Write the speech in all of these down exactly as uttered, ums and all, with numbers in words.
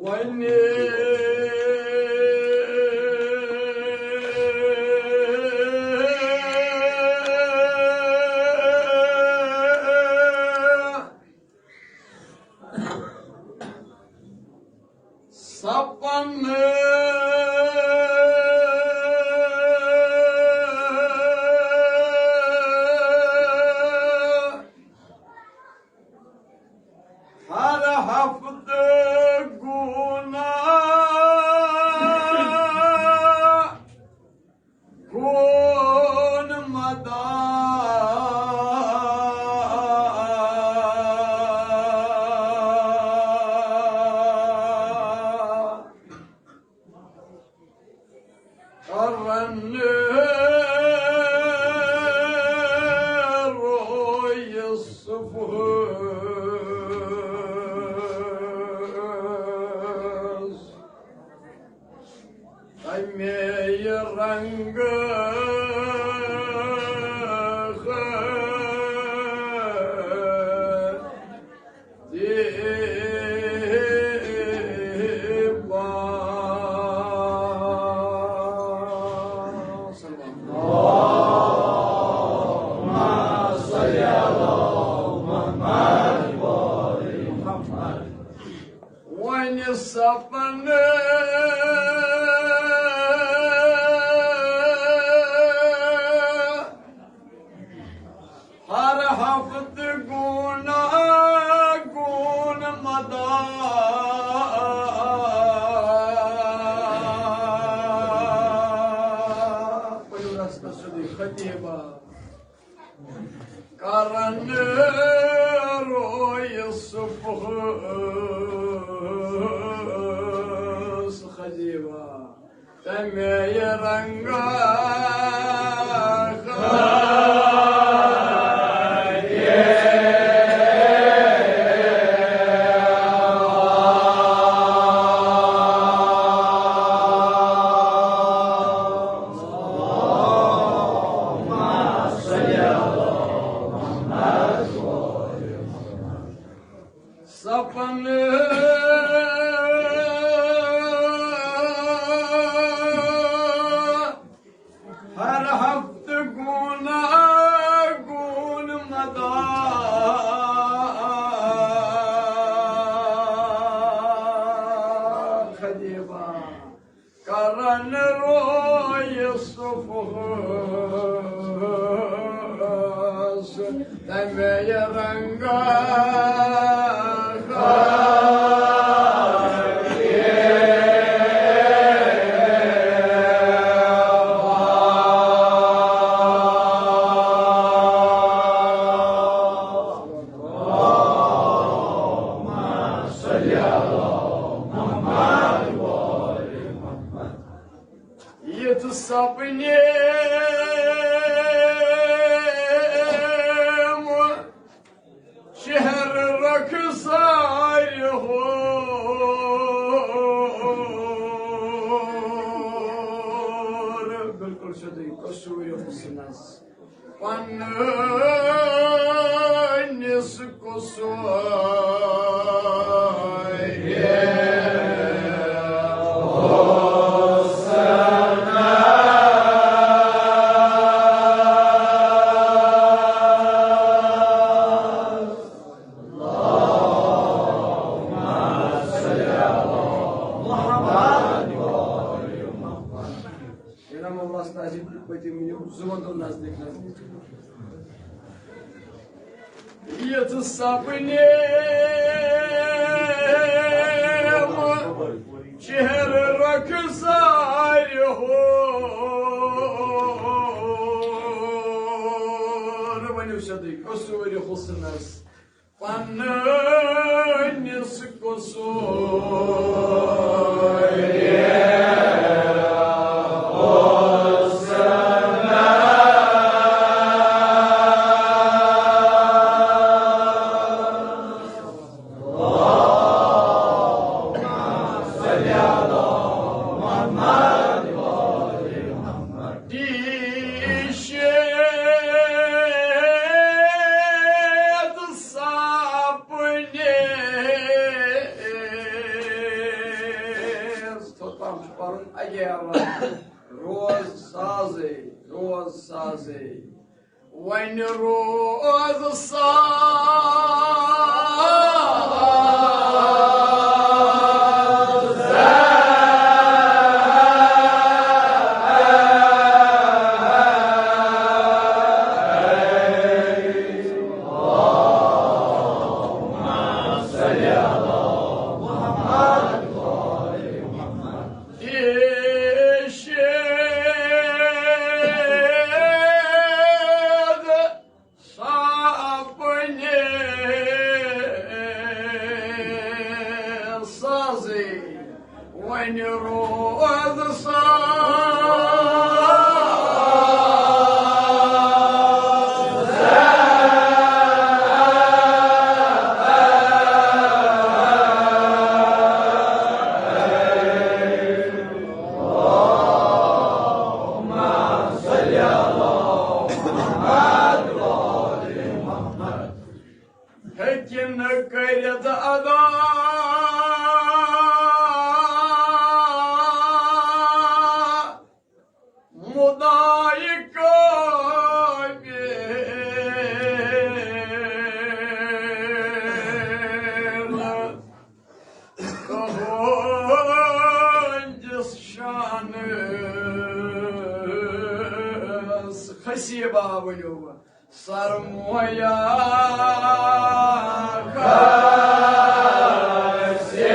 وۄنۍ سپن ہر ہفتہٕ گوٗنا گوٗن مدا۔ کرن روی صبحس تمے رنگ وۄنۍ سپنہٕ ہر ہفتہٕ گوٗنا گوٗن مدا۔ پٔرِو رستس سیوٚدُے خطیبا۔ کرن روی صبحس خطیبا۔ تمے رنگا سپن ہر ہفتہٕ گوٗنا گوٗن مدا۔ خطیبا۔ کرن روی صبحس تمے رنگا۔ یتھ سپنے چہر رخسار ہور۔ بالکل سیوٚدُے، قصوٗرِ حسنس پننِس قصوٗرِ انعام اللہ تعالیٰ پٔتِم یِم زٕ وَنو نزدیٖک نزدیٖک۔ یَتھ سپنے چہر رخسار ہور۔ ؤنِو سیوٚدُے، قصوٗرِ حسنس پننِس قصوٗرِ ٹی شیٹ سپنے۔ روز ساز۔ ارشاد ساپنے سازے، وۄنۍ روز ساز۔ ہیٚکہِ نہٕ کٔرِتھ ادا مُدعایہِ قٲبِل تُہٕنٛدِس شانَس۔ خصیبہ ؤنِو۔ سرمایہ کھسہِ۔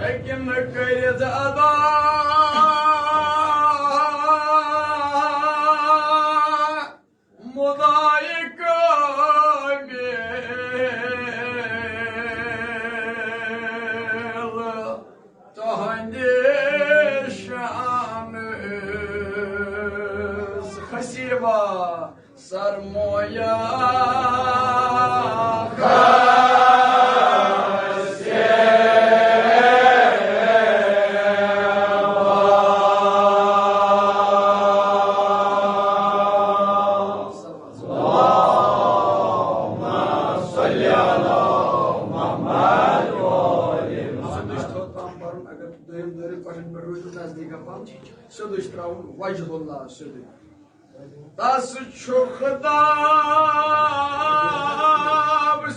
ہیٚکہِ نہٕ کٔرِتھ ادا مُدعایہِ قٲبِل تُہٕنٛدِ شانَس۔ خصیبہ سرمایہ کھسہِ۔ اگر دوٚیِم دٲیرٕ کۄٹھٮ۪ن پٮ۪ٹھ روٗزِو، نزدیٖک پَہَم، سیوٚدُے چھُ ترٛاوُن وجہ اللہ سیوٚدُے۔ تس چھُ خطاب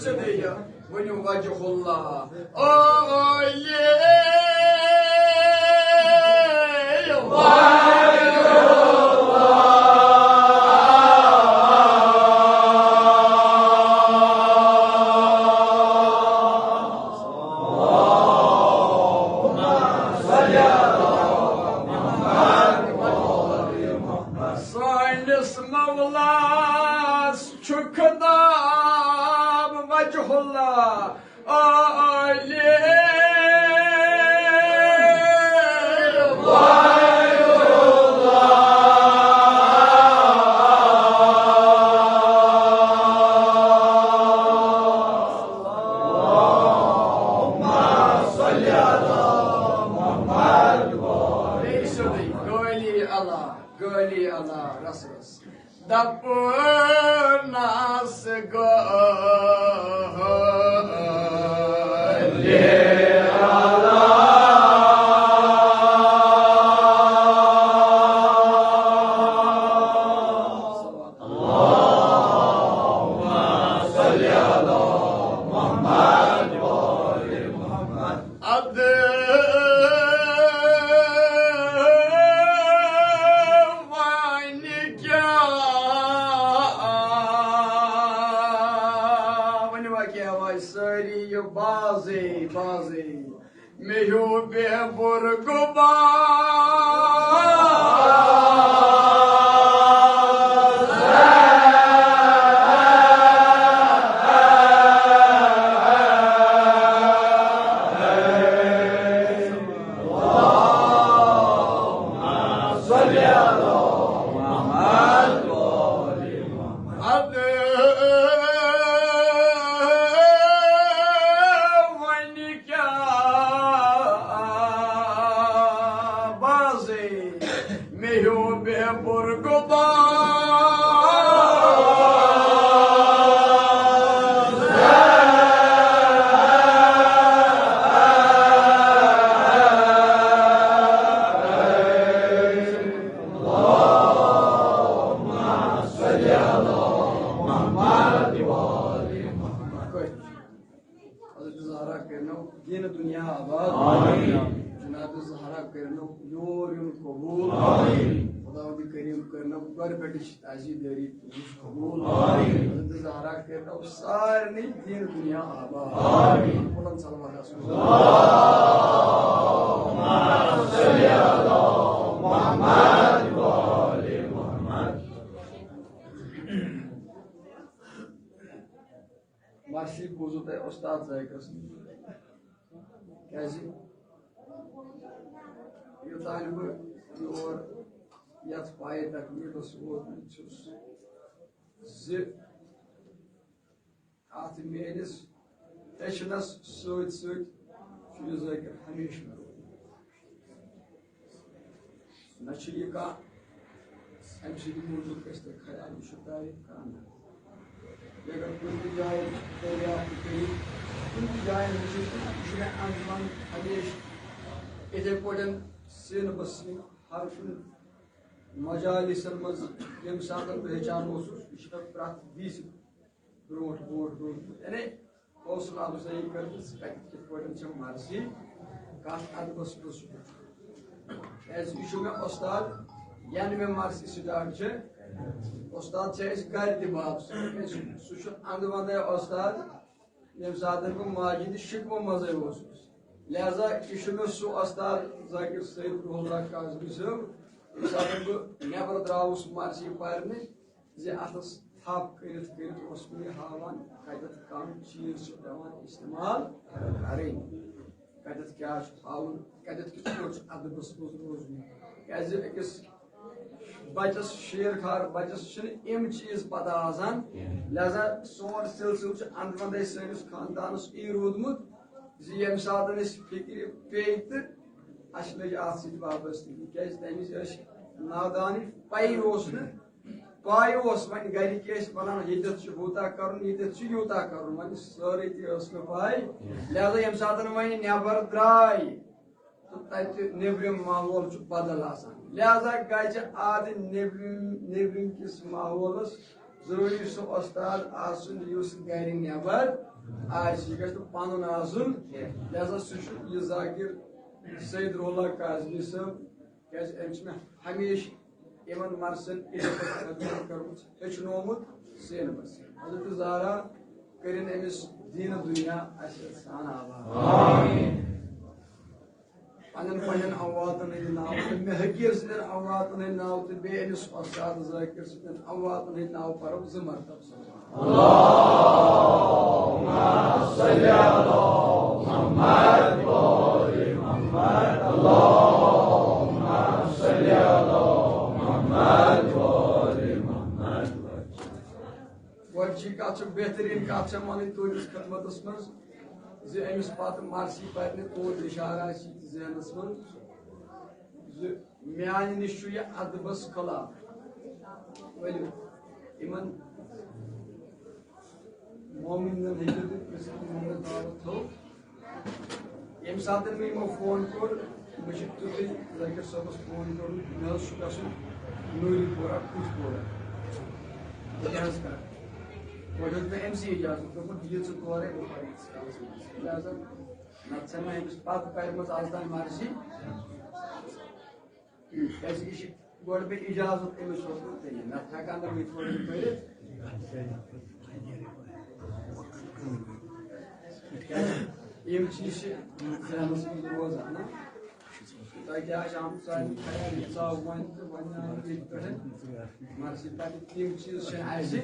سیوٚدُے، ؤنِو وجہ اللہ۔ او یے وجہ اللہ۔ سٲنِس مولاس چھُ خطاب وجہ اللہ۔ عالی وجہ اللہ۔ بیٚیہِ سیوٚدُے، گٲلی علا، گٲلی علا، رس رس۔ دپنس گٲلی علا۔ اللهم صل على محمد وآل محمد۔ ادٕ وۄنۍ کیٛاہ؟ ؤنِو وۄنۍ کیٛاہ؟ وۄنۍ سٲری یہِ بازٕے، بازٕے۔ مےٚ ہیوٗ بے بُرٕ گُبار۔ وۄنۍ کیٛاہ بازٕے، کٔرنو دین دنیا آباد۔ آمین۔ جناب زہرا کٔرنو یور یُن قبول۔ آمین۔ خداوند کریم کٔرنو گۄڈٕ پٮ۪ٹھٕچ تعزیہ دٲری تُہٕنٛز قبول۔ آمین۔ حضرت زہرا کٔرنو سارنٕے دین دنیا آباد۔ آمین۔ بلند صلوات رسول۔ محمد وآل محمد۔ مرثی بوٗزوٕ تۄہہِ اُستاد ذٲکرَس نِش۔ کیٛازِ یوٚتام بہٕ یور یَتھ پایہِ تکلیٖفَس ووتمُت چھُس زِ اَتھ میٲنِس ہیٚچھنَس سۭتۍ سۭتۍ چھُ یہِ ذٲکر ہمیشہٕ مےٚ روزمُت۔ نہ چھُ یہِ کانٛہہ اَمہِ سۭتۍ موٗجوٗب گژھِ تۄہہِ خیال، یہِ چھُ تعریٖف کران۔ یہِ اگر کُنہِ تہِ جایہِ دٔریافت کٔرِو، کُنہِ تہِ جایہِ وٕچھِو، یہِ چھُ مےٚ اَنٛد منٛد ہمیشہٕ یِتھَے پٲٹھۍ سیٖنہٕ بہٕ سیٖنہٕ ہر کُنہِ مجالسن منٛز ییٚمہِ ساتہٕ بہٕ ہیٚچھان اوسُس، یہِ چھُ مےٚ پرٛٮ۪تھ وِزِ برونٛٹھ، برونٛٹھ، برونٛٹھ، یعنی حوصلہٕ افزٲیی کٔرمٕژ، کَتہِ کِتھ پٲٹھۍ چھےٚ مرضی، کَتھ اَدبَس منٛز چھُ۔ کیٛازِ یہِ چھُ مےٚ اُستاد، یَنہٕ مےٚ مرضی سٹارٹ چھِ، اُستاد چھِ اَسہِ گَرِ تہِ باب سۭتۍ۔ کیٛازِ سُہ چھُ اَنٛدٕ وَنٛدَے اُستاد، ییٚمہِ ساتہٕ بہٕ ماجہِ ہِنٛدِ شِکمہٕ منٛزَے اوسُس۔ لہذا یہِ چھُ مےٚ سُہ اُستاد ذاکر سید روح اللہ کاظمی صٲب، ییٚمہِ ساتہٕ بہٕ نٮ۪بر درٛاوُس مرضی پَرنہِ، زِ اَتھَس تھپھ کٔرِتھ کٔرِتھ اوس مےٚ یہِ ہاوان، کَتٮ۪تھ کَم چیٖز چھِ پٮ۪وان استعمال کَرٕنۍ، کَتٮ۪تھ کیٛاہ چھُ تھاوُن، کَتٮ۪تھ کِتھ پٲٹھۍ چھُ اَدبَس منٛز روزُن۔ کیٛازِ أکِس بَچَس، شیر خار بَچَس چھِنہٕ یِم چیٖز پَتہ آسان، لہذا سون سِلسِلہٕ چھُ اَنٛدٕ وَنٛدَے سٲنِس خاندانَس یی روٗدمُت زِ ییٚمہِ ساتہٕ أسۍ فِکرِ پیٚیہِ تہٕ اَسہِ لٔج اَتھ سۭتۍ وابستگی، کیٛازِ تَمہِ وِزِ ٲسۍ نادانٕے، پَیی اوس نہٕ۔ پاے اوس وۄنۍ گرِکۍ ٲسۍ وَنان، ییٚتٮ۪تھ چھُ ہوٗتاہ کَرُن، ییٚتٮ۪تھ چھُ یوٗتاہ کَرُن، وۄنۍ سٲرٕے تہِ ٲس نہٕ پاے۔ لہذا ییٚمہِ ساتہٕ وۄنۍ نٮ۪بر درٛاے تہٕ تَتہِ نیٚبرِم ماحول چھُ بدل آسان، لہذا گژھِ اَتھ نیٚبرِم، نیٚبرِم کِس ماحولَس ضروٗری سُہ اُستاد آسُن یُس گرِ نٮ۪بر آسہِ، یہِ گژھِ نہٕ پَنُن آسُن کینٛہہ۔ لہذا سُہ چھُ یہِ ذاکر سید روح اللہ کاظمی صٲب، کیٛازِ أمۍ چھِ مےٚ ہمیشہٕ یِمن مرثن عزتس خدمت کٔرمٕژ، ہیٚچھنومُت سینہٕ بس۔ حضرت زہرا کٔرِن أمِس دیٖنہٕ دُنیا اَسہِ سان آباد۔ آمین۔ پننٮ۪ن پننٮ۪ن امواتن ہٕنٛدِ ناوٕ تہٕ مےٚ حقیٖر سٕنٛدٮ۪ن امواتن ہٕنٛدِ ناوٕ تہٕ بیٚیہِ أمِس اُستاد ذٲکر سٕنٛدٮ۪ن امواتن ہٕنٛدِ ناوٕ پرو زٕ مرتبہٕ صلوات۔ اللهم صل على محمد وآل محمد۔ اللهم صل على محمد وآل محمد۔ گۄڈٕچی کتھ چھِ، بہتریٖن کتھ چھےٚ وَنٕنۍ تُہٕنٛدِس خدمتس منٛز زِ أمِس پتہٕ مرثی پرنہِ تُہُنٛد اِشارٕ آسہِ یہِ تہِ ذہنس منٛز زِ میانہِ نِش چھُ یہِ ادبس خلاف۔ ؤلِو، یِمن مومنن ہیٚکِو تُہۍ پرٛژھِتھ، یِمن مےٚ دعوت تھٲو۔ ییٚمہِ ساتہٕ مےٚ یِمو فون کوٚر، مےٚ چھُ تیُتھُے ذٲکِر صٲبس فون کوٚرمُت، مےٚ حظ چھُ گژھُن نوٗری پورہ، کُٹھۍ پورہ۔ بہٕ کیٛاہ حظ کرٕ؟ گۄڈٕ ہیوٚت مےٚ أمۍ سٕے اِجازت، دوٚپُن، یہِ ژٕ تورَے، بہٕ پَرٕ ییٖتِس کالَس ییٚتِس۔ لہذا نَتہٕ چھَنہٕ مےٚ أمِس پَتہٕ پَرِمٕژ از تام مرضی۔ کیٛازِ یہِ چھِ گۄڈٕ بیٚیہِ اِجازت أمِس اوسمُت تیٚلہِ، نَتہٕ ہٮ۪کان نہٕ بہٕ یِتھ پٲٹھۍ پٔرِتھ۔ یِم چیٖز چھِ ذہنَس منٛز روزان، نہ؟ تۄہہِ کیٛاہ آسہِ آمُت سانہِ خیال، یہِ ژاو وۄنۍ تہٕ وۄنۍ آو ییٚتہِ پٮ۪ٹھٕ۔ مگر سُہ پَتہٕ تِم چیٖز چھِنہٕ اَسہِ،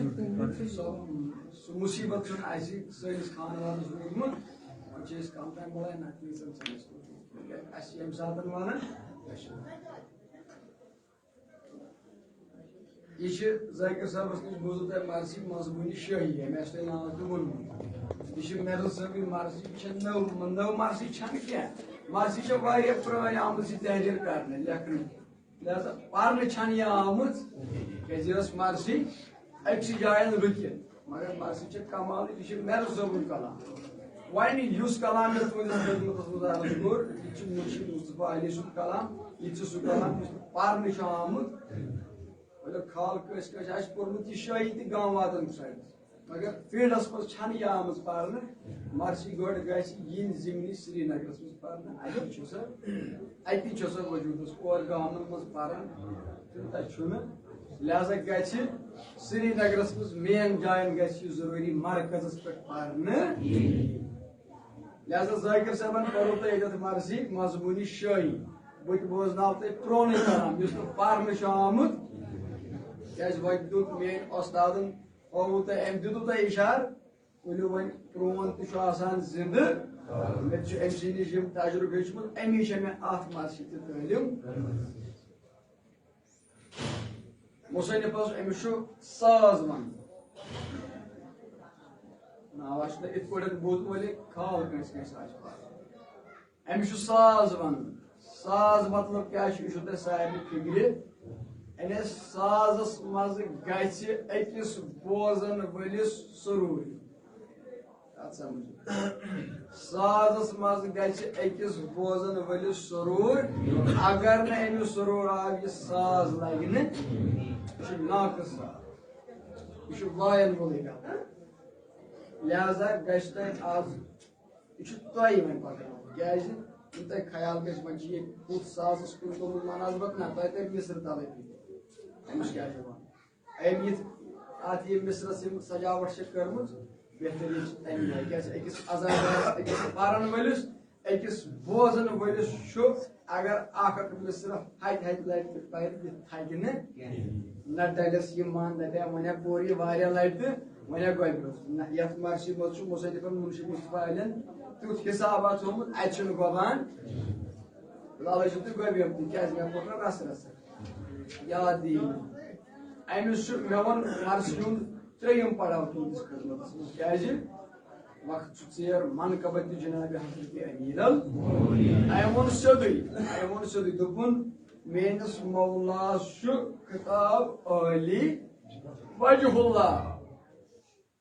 سُہ، سُہ مُصیٖبت چھُنہٕ اَسہِ سٲنِس خانوادَس روٗدمُت۔ وۄنۍ چھِ أسۍ کَم تام بَلاے، نَتہٕ تیٖژ چھَنہٕ اَسہِ روٗدمُت۔ اَسہِ چھِ ییٚمہِ ساتہٕ وَنان، أسۍ چھِ یہِ چھِ ذاکر صٲبَس نِش بوٗزُو تۄہہِ مرثی مضموٗنِ شٲہی، أمۍ آسہِ تۄہہِ ناو تہِ ووٚنمُت۔ یہِ چھِ مرثی صٲبٕنۍ مرثی، یہِ چھےٚ نٔو، نٔو مرثی چھَنہٕ کینٛہہ۔ مرثی چھےٚ واریاہ پرٛٲنۍ آمٕژ یہِ تحریر کرنہٕ، لیکھنہٕ۔ لہذا پرنہٕ چھَنہٕ یہِ آمٕژ، کیٛازِ یہِ ٲس مرثی أکسٕے جایہِ رُکِتھ۔ مگر مرثی چھِ کمال، یہِ چھِ مرثی صٲبُن کلام۔ وۄنۍ یُس کلام مےٚ تُہٕنٛدِس خدمتس منٛز عرض کوٚر، یہِ چھُ مُرشِد مصطفیٰ علی سُنٛد کلام، یہِ چھُ سُہ کلام یُس پرنہٕ چھُ آمُت۔ مگر خال کٲنٛسہِ کٲنٛسہِ آسہِ پوٚرمُت یہِ شٲہی تہِ گام واتان چھُ اَتہِ۔ مگر فیلڈس منٛز چھنہٕ یہِ آمٕژ پرنہٕ۔ مرثی گۄڈٕ گژھِ یِنۍ ضمنی سرینگرس منٛز پرنہٕ۔ اتی چھُ سۄ، اتی چھُ سۄ وجوٗدس، اور گامن منٛز پران تیوٗتاہ چھُنہٕ۔ لہذا گژھِ سرینگرس منٛز مین جاین گژھِ یہِ ضروٗری مرکزس پٮ۪ٹھ پرنہٕ۔ لہذا ذاکر صٲبن پرو تۄہہِ ییٚتٮ۪تھ مرثی مضموٗنی شٲعی۔ بہٕ تہِ بوزناو تۄہہِ پرونُے کلام، یُس نہٕ پرنہٕ چھُ آمُت۔ کیازِ وۄنۍ دیُت میٲنۍ استادن، ہووُ تۄہہِ، أمۍ دیُتوُ تۄہہِ اِشارٕ، ؤلِو وۄنۍ پرون تہِ چھُ آسان زِندٕ۔ مےٚ تہِ چھُ أمۍ سٕے نِش یِم تجرُبہٕ ہیٚچھمٕتۍ، أمی چھےٚ مےٚ اَتھ مسجد تہِ تعلیٖم۔ مصنفس، أمِس چھُ ساز ونُن۔ ناو آسہِ نہٕ یِتھ پٲٹھۍ بوٗزمُت، ؤلِو خال کٲنٛسہِ کٲنٛسہِ آسہِ پَتہ۔ أمِس چھُ ساز وَنُن۔ ساز مطلب کیٛاہ چھُ؟ یہِ چھُ تۄہہِ سارنٕے فِکرِ۔ یعنی سازَس منٛز گژھِ أکِس بوزَن وٲلِس سروٗر۔ کَتھ سَمٕجھ؟ سازَس منٛز گژھِ أکِس بوزَن وٲلِس سروٗر۔ اگر نہٕ أمِس سروٗر آو، یہِ ساز لَگہِ نہٕ۔ یہِ چھُ ناقٕص ساز۔ یہِ چھُ وایَن وولُے کَتھ۔ لہذا گژھِ تۄہہِ آز یہِ چھُ تۄہہِ وۄنۍ پَکناوُن۔ کیٛازِ؟ یہِ تۄہہِ خیال گژھِ، وۄنۍ چھِ یہِ کُس سازَس کُن گوٚمُت مناسبت، نہ، تۄہہِ تۄہہِ مِصرٕ تَلَے پیٚیہِ۔ أمِس کیٛاہ چھُ وَنُن؟ أمۍ یِتھ اَتھ یہِ مِصرَس یِم سجاوٹ چھِ کٔرمٕژ، بہتریٖن چھِ تَمی آیہِ۔ کیٛازِ أکِس عزادارَس، أکِس پَرَن وٲلِس، أکِس بوزَن وٲلِس چھُ، اگر اَکھ اَکھ مِصرٕ ہَتہِ ہَتہِ لَٹہِ تہِ پَرِ، یہِ تھَکہِ نہٕ۔ نہ ڈلس یہِ من، دپیا وۄنۍ ہا پوٚر یہِ واریاہ لٹہِ تہٕ وۄنۍ ہا گۄبہِ روٚس۔ نہ، یتھ مرثی منٛز چھُ مصنفن منشی مصطفیٰ علین تیُتھ حسابا تھوٚومُت، اتہِ چھُنہٕ گۄبان۔ فی الحال ٲسِو تُہۍ گۄبہِ یوت، تِکیازِ مےٚ کوٚر نہٕ رس رس یاد دِنۍ۔ أمِس چھُ، مےٚ ووٚن مرثی ہُنٛد ترٛیٚیِم پڑاو تُہنٛدِس خدمتس منٛز۔ کیازِ؟ وقت چھُ ژیر، منقبت تہِ جناب حضرت امیر ال۔ أمۍ ووٚن سیوٚدُے، أمۍ ووٚن سیوٚدُے، دوٚپُن، میٲنِس مولاس چھُ خطاب عٲلی وجہ اللہ۔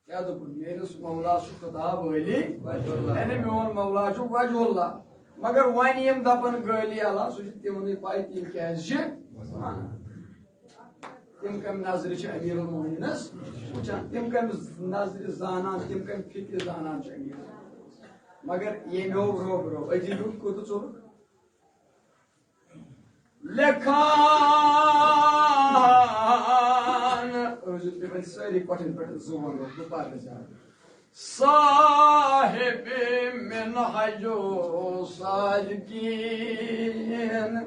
کیٛاہ دوٚپُن؟ میٲنِس مولاس چھُ خطاب عٲلی وجہ اللہ۔ یعنی میون مولا چھُ وجہ اللہ۔ مگر وۄنۍ یِم دپان گٲلی اللہ، سُہ چھُ تِمنٕے پاے تِم کیٛازِ چھِ وَنان۔ تِم کَمہِ نظرِ چھِ امیر المومنینس وٕچھان، تِم کَمہِ نظرِ زانان، تِم کَمہِ فکرِ زانان چھِ امیر المومنینس۔ مگر ییٚمہِ ہیوٚو روٚب روٚب، أتی دیُت کوٚت ژوٚلُکھ۔ لیکھان، روٗزِو تُہۍ وۄنۍ سٲری کۄٹھٮ۪ن پٮ۪ٹھ زُوَن روٚب، بہٕ پَرٕ نہٕ زیادٕ۔ صاحب منہج و سالکین،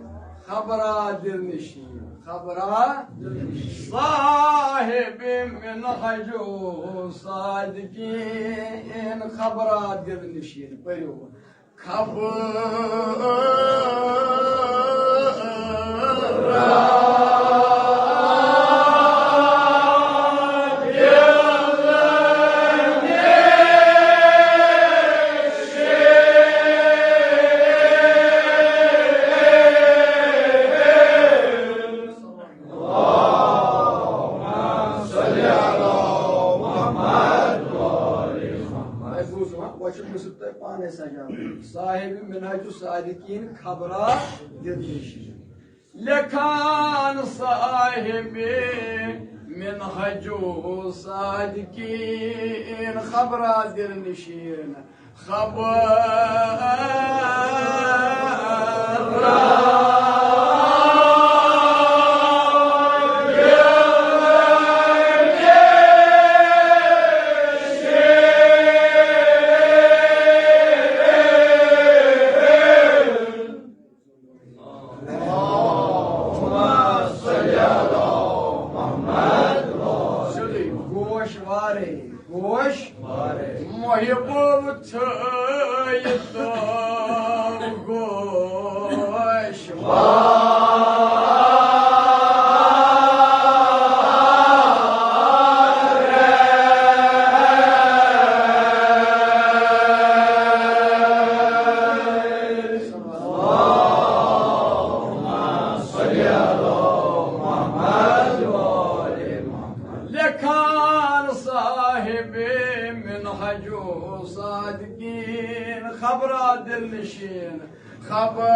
خبرا دل نشین، خبرا دل نشین۔ صاحب منہج و سالکین، خبرا دل نشین۔ پٔرِو۔ خبرا تۄہہِ بوٗزوا؟ وۄنۍ چھُ مےٚ سۭتۍ تۄہہِ پانَے سجاوُن۔ صاحب منہج الصادقین خبرا دِل نشین۔ لیکھان صاحب منہج الصادقین خبرا دِل نشین۔ خبر سیوٚدُے گوش وارے، گوش وارے۔ محبوب تھٲیِو گوش وارے۔ لیکھان صاحب منہج الصادقین خبرا دل نشین۔ خبر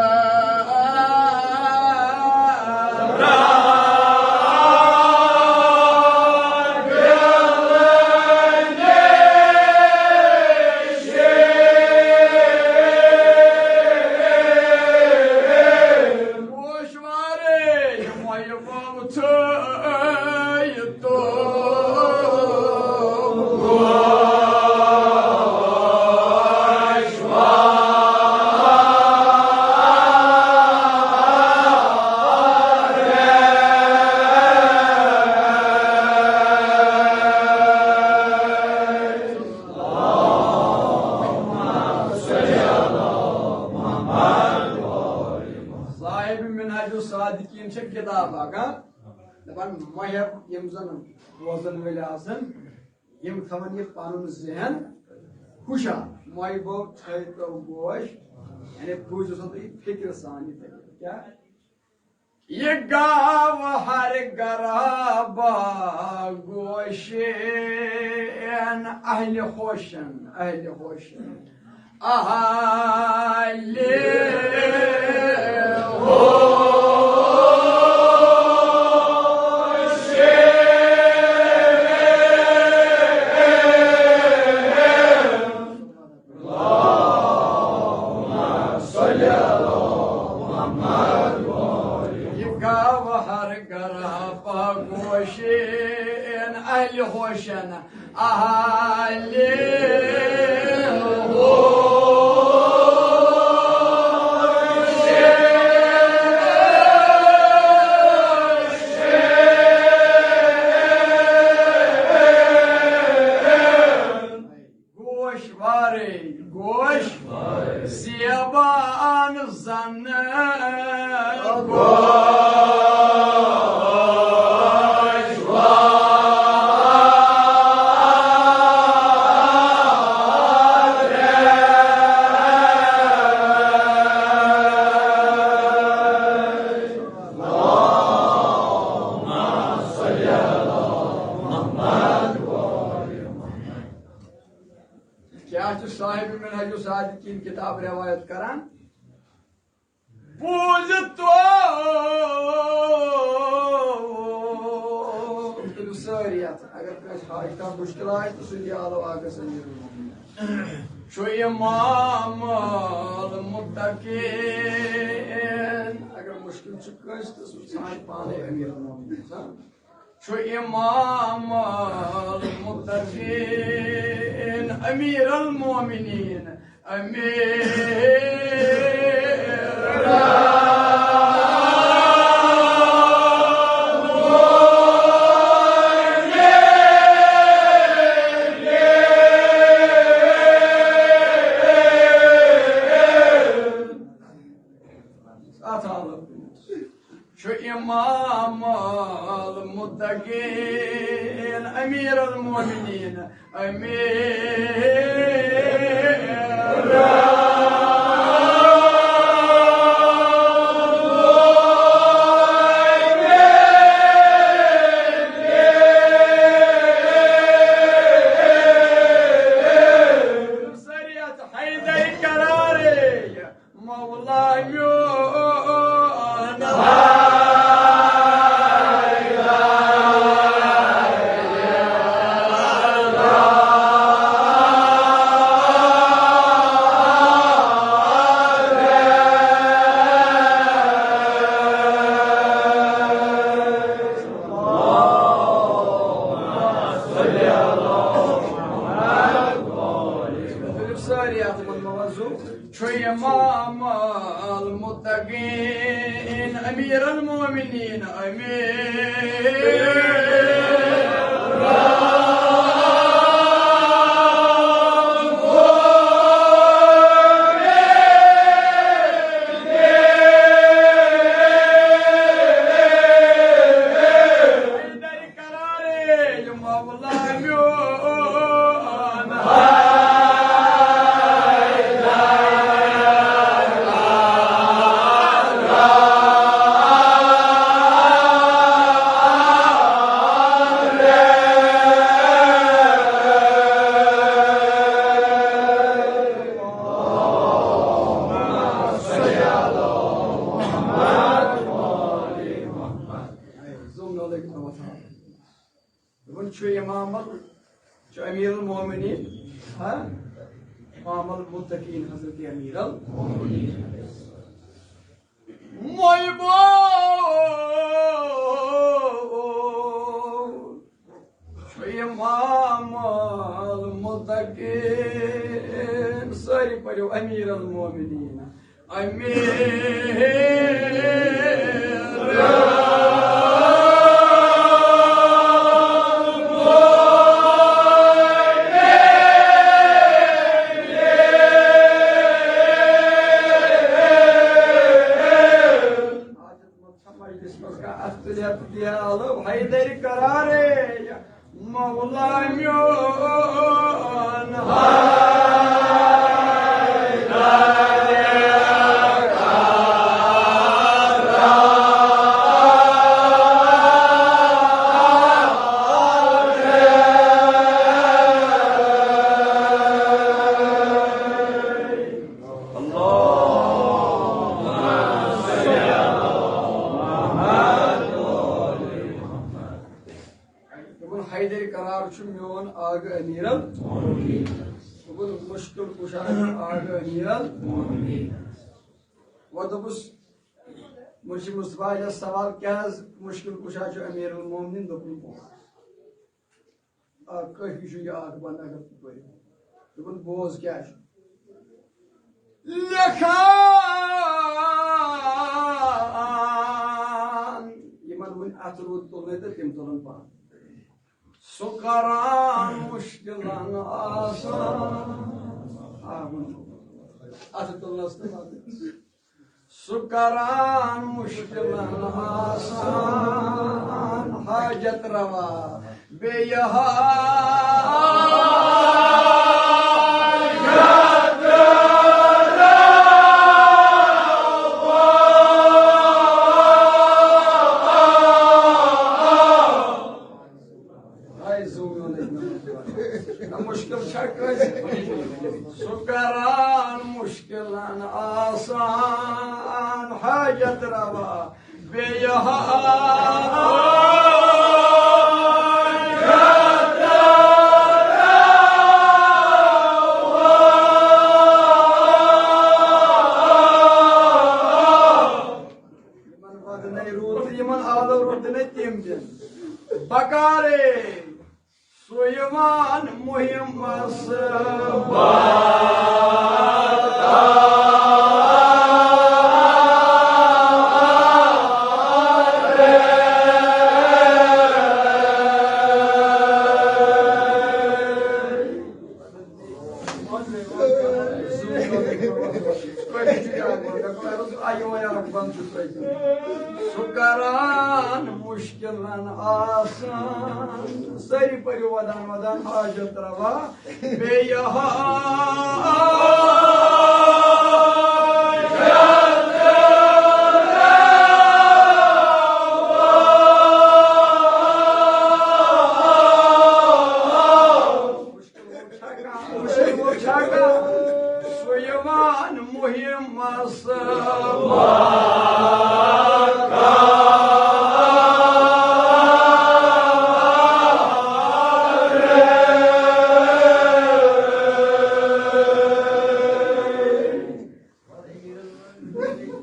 کِتاب اکھ، ہاں؟ دَپان مۄہَر یِم زَن بوزَن وٲلۍ آسَن، یِم تھاوَن یہِ پَنُن ذہن ہُشار۔ مۄہہِ بوب تھٲیتو گوش، یعنی بوٗزِو سا تُہۍ فِکرِ سان یہِ دٔلیٖل۔ کیٛاہ؟ یہِ گاو ہر گرا با گوشین اہل ہوشن، اہل ہوشن، اہل ہوشن۔ اللهم صل على محمد وآل محمد۔ یہِ گاو ہر گرا پا گوشین اہل ہوشن، اہل ہوشن۔ گوش وارے، گوش زیبان زن گوش وارے۔ کیٛاہ چھُ صاحب منہاج الصادقین کتاب روایت کران؟ بوٗزِتو تُلِو سٲری اتھ، اگر کٲنٛسہِ حاجت کانٛہہ مُشکِل آسہِ تہٕ سُہ دِیہِ آلو اکھ أکِس أمیٖر المومنین۔ چھُ امام المتقین، اگر مُشکِل چھُ کٲنٛسہِ تہٕ سُہ ژھانٛڈِ پانے امیر المومنین۔ چھُ امام المتقین، امیر المومنین، امیر اتھ آلو۔ چھُ امام المتقین، امیر المومنین، امیر سٲری اتھ حیدر قرارے۔ مولا میون۔ سٲری اتھ منٛز موضوع۔ چھُ امام المتقین، امیر المومنین، امیر حیدر قرارے، مولا میون۔ دوٚپُن، چھُ امام ال-، چھُ امیر المومنین، ہاں؟ امام المتقین حضرت امیر المومنین۔ محبو چھُ امام المتقین، سٲری پٔرِو امیر المومنین۔ امیر دوٚپُن، حیدر قرار چھُ میون آغہٕ امیرل۔ دوٚپُن، مشکل کشا چھُ آغہٕ امیرل۔ وۄنۍ دوٚپُس، مُرشد مصطفیٰ یَس سوال، کیٛاہ حظ مشکل کشا چھُ امیر المومنین؟ دوٚپُن، پانٛژھ۔ آ، کٲفی چھُ یہِ اکھ بند اگر ژٕ پٔرِو۔ دوٚپُن، بوز کیٛاہ چھُ۔ لیکھان۔ یِمن وُنہِ اَتھٕ روٗد تُلنَے تہٕ تِم تُلن پانہٕ۔ سُہ کران مُشکِلن آسان۔ آ، وُنہِ۔ اَتھٕ تُلنَس تہٕ پتہٕ۔ سُہ کران مُشکِلن آسان حاجت روا، بیٚیہِ حاجت روا۔ ہاے زوٗن۔ نہ مُشکِل چھا کٲنٛسہِ؟ سُہ کران مُشکِلن آسان حاجت روا، بیٚیہِ حاجت روا۔ یِمن وَدنَے روٗد تہٕ یِمن آلو روٗد نہٕ تِم دِن۔ بکارے سُہ یِوان مُہِمس سُہ کران مُشکِلن آسان۔ سٲری پٔرِو ودان ودان حاجت روا۔ بیٚیہِ حاجت روا۔ مُشکِل چھا کانٛہہ؟ سُہ یِوان مُہِمس۔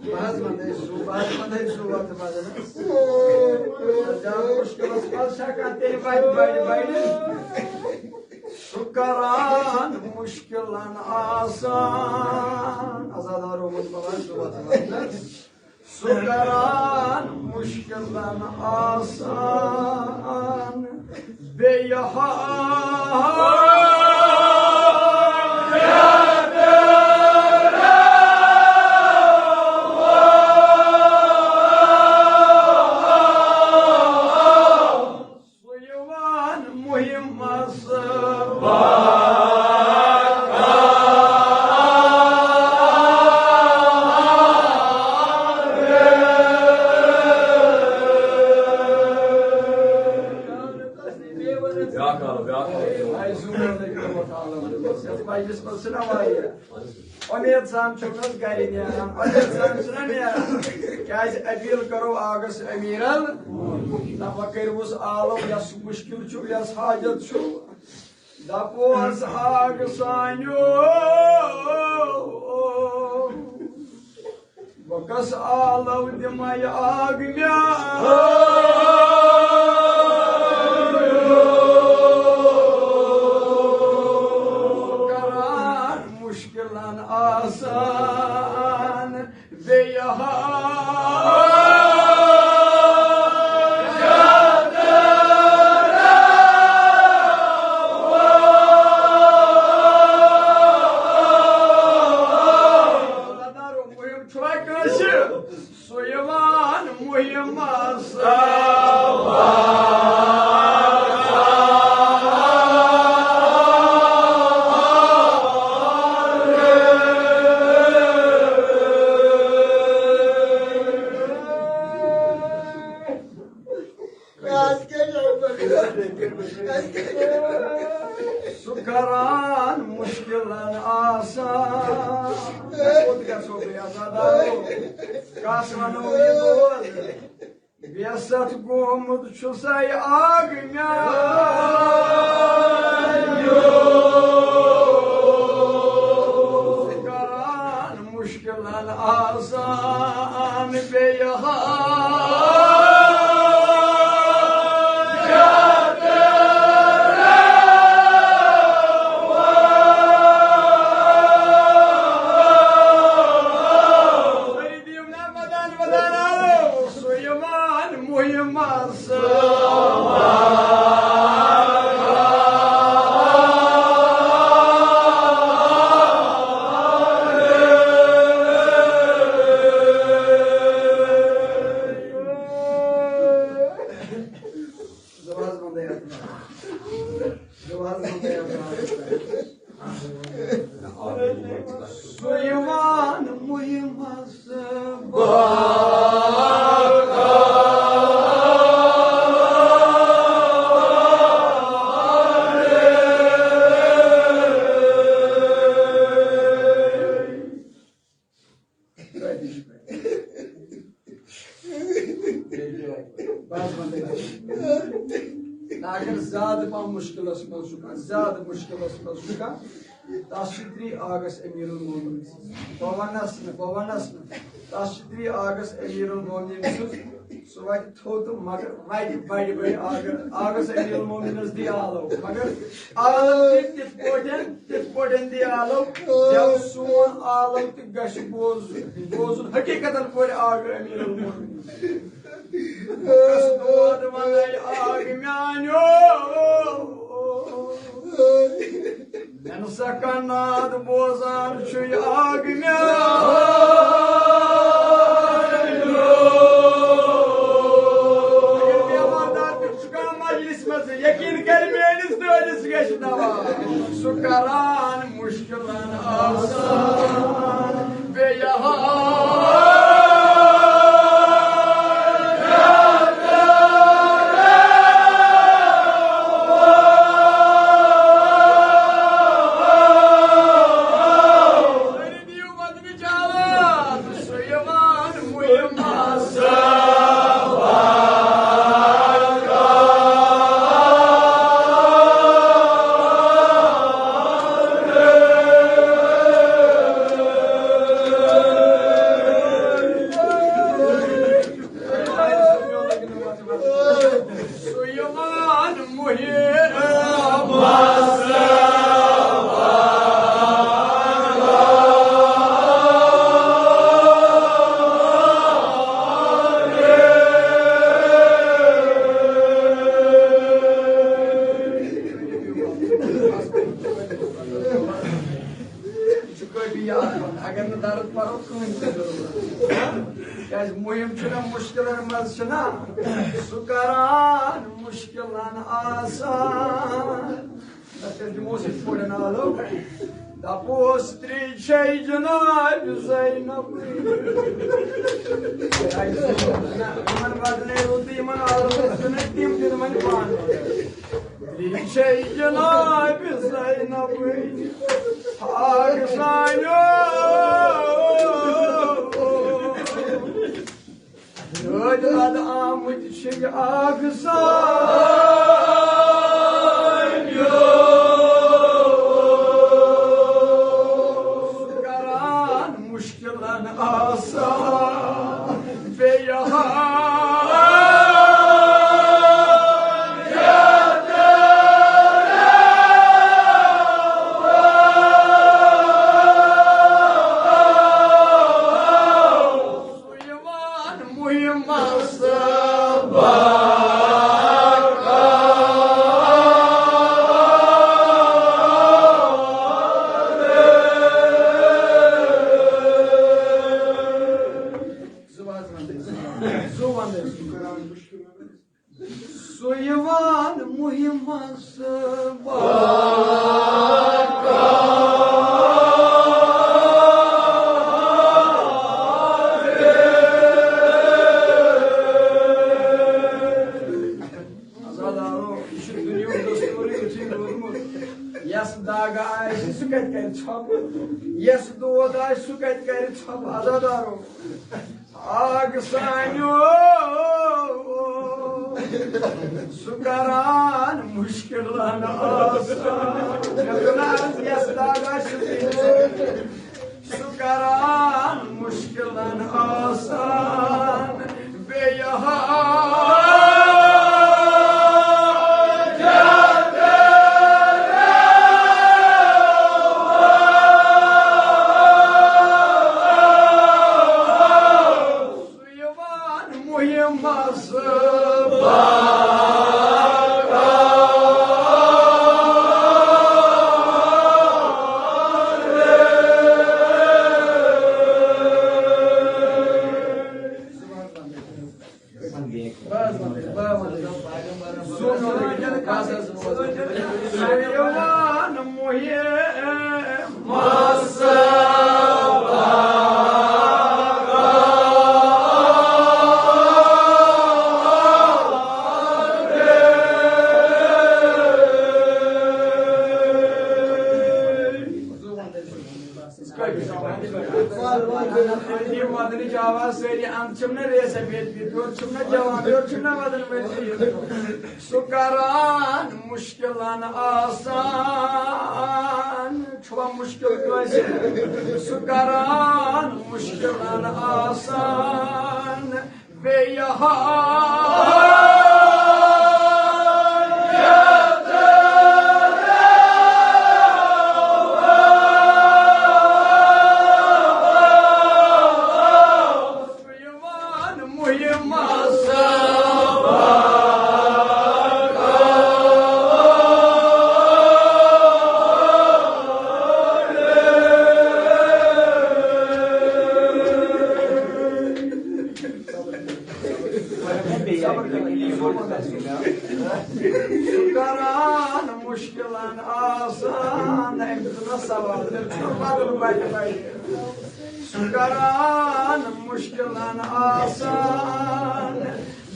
بہٕ حظ وَنَے سُہ، بہٕ حظ وَنَے سُہ وَتہٕ بدل۔ زیادٕ مُشکِلَس منٛز چھا کانٛہہ تیٚلہِ بَڑِ، بَڑِ، بَڑِ۔ سُہ کران مُشکِلن آسان۔ آزاد آرومُت بَلان سُہ وَتہٕ بدل۔ سُہ کران مُشکِلن آسان۔ بیٚیہِ حاجت روا۔ سُہ یِوان مُہِمس۔ بیٛاکھ آو، بیٛاکھ آو۔ اے زوٗن، یَتھ مجلِس منٛز چھِنہ واریاہ۔ اُمید سان چھُکھ نہٕ حظ گرِ نیران، اُمید سان چھُنہ نیران۔ کیٛازِ اپیل کرو آغس امیرن، دپان کٔرۍوُس آلو، یس مُشکِل چھُ، یس حاجت چھُ، دپوس آغ سانیو، بہٕ کس آلو دِمے آغ مےٚ۔ کران مُشکِلن آسان۔ بیٚیہِ حاجت روا۔ مُہِم چھُوا کٲنٛسہِ؟ سُہ یِوان مُہِمس۔ کران مشکلن آسان۔ کوٚت گژھو بیٚیہِ عزادارو؟ کس ونو یہِ دود؟ بیست گوٚمُت چھُ سَے آگ میٛانیو۔ کران مشکلن آسان بیٚیہِ حاجت۔ سُہ یِوان مُہِمَس۔ سُہ یِوان مُہِمَس۔ بس وۄنۍ۔ اگر زیادٕ پہم مُشکِلس منٛز چھُ کانٛہہ، زیادٕ مُشکِلس منٛز چھُ کانٛہہ، تس چھِ ترٛی آگس امیر المومنین۔ بہٕ ونس نہٕ، بہٕ ونس نہٕ۔ تس چھِ ترٛی آگس امیر المومنین سٕنٛز۔ سُہ واتہِ تھوٚد تہٕ مگر واتہِ بڑِ بڑِ آگر۔ آگس امیر المومنینس دی آلو۔ مگر آلو تہِ تِتھ پٲٹھۍ، تِتھ پٲٹھۍ دی آلو۔ ییٚلہِ سون آلو تہِ گژھِ بوزُن، بوزُن حقیقتن پٲٹھۍ آگر امیر المومنین۔ کس دود ونَے آگ میانیو۔ مےٚ نہٕ سا کانٛہہ ناد بوزان چھُ یہِ آگ میانیو۔ اگر مےٚ واتان تہِ چھُ کانٛہہ مجلس منٛز، یقین کَرِ میٲنِس دٲدِس گژھِ دوا۔ سُہ کران مُشکِلن آسان بیٚیہِ حال۔ سُہ یِوان مُہِم۔ یہِ چھُ کٲفی یاد پَرُن۔ اگر نہٕ درد پَرو، کٕہٕنۍ تہِ ضروٗرت۔ کیٛازِ مُہِم چھُنہ مُشکِلن منٛز چھُنہ سُہ کران مُشکِلن آسان۔ نتہٕ تیٚلہِ دِموس یِتھ پٲٹھۍ آلو۔ دَپوس ترٛے چھے جناب زینب۔ یِمن بدلے روٗدُے، یِمن آلو چھِنہٕ تِم دِنۍ وۄنۍ پانہٕ۔ ترٛے چھے جناب زینب۔ آگ سانیو۔ رٲتۍ بدٕ آمٕتۍ چھِ یہِ آگ سانیو۔ کران مُشکِلن آسان بیٚیہِ حال۔ یِوان مُہِمَس۔ یس دگ آسہِ، سُہ کتہِ کرِ ژھۄپہٕ؟ یس دود آسہِ، سُہ کتہِ کرِ ژھۄپہٕ؟ عزادارو، آگ سانیو، سُہ کران مُشکِلن آسان۔ مےٚ دوٚپ نہ، یس دگ آسہِ، سُہ کتہِ کرِ؟ سُہ کران مُشکِلن آسان۔ بیٚیہِ حاجت روا۔ سُہ یِوان مُہِمس یہِ ودنٕچ آواز سٲری، اَنٛد چھِم نہ ریسہ بیت بیت، یورٕ چھِم نہ جوان، یورٕ چھِم نہ ودن وٲلۍ۔ سُہ کران مُشکِلن آسان، چھُوا مُشکِل کٲنٛسہِ؟ سُہ کران مُشکِلن آسان۔ بیٚیہِ حاجت یِوان مُہِمس۔ سُہ کران مُشکِلن آسان، أمۍ دیُت نہٕ سوال، تٔمۍ چھُ بدل بَٹہِ بَٹہِ۔ سُہ کران مُشکِلن آسان،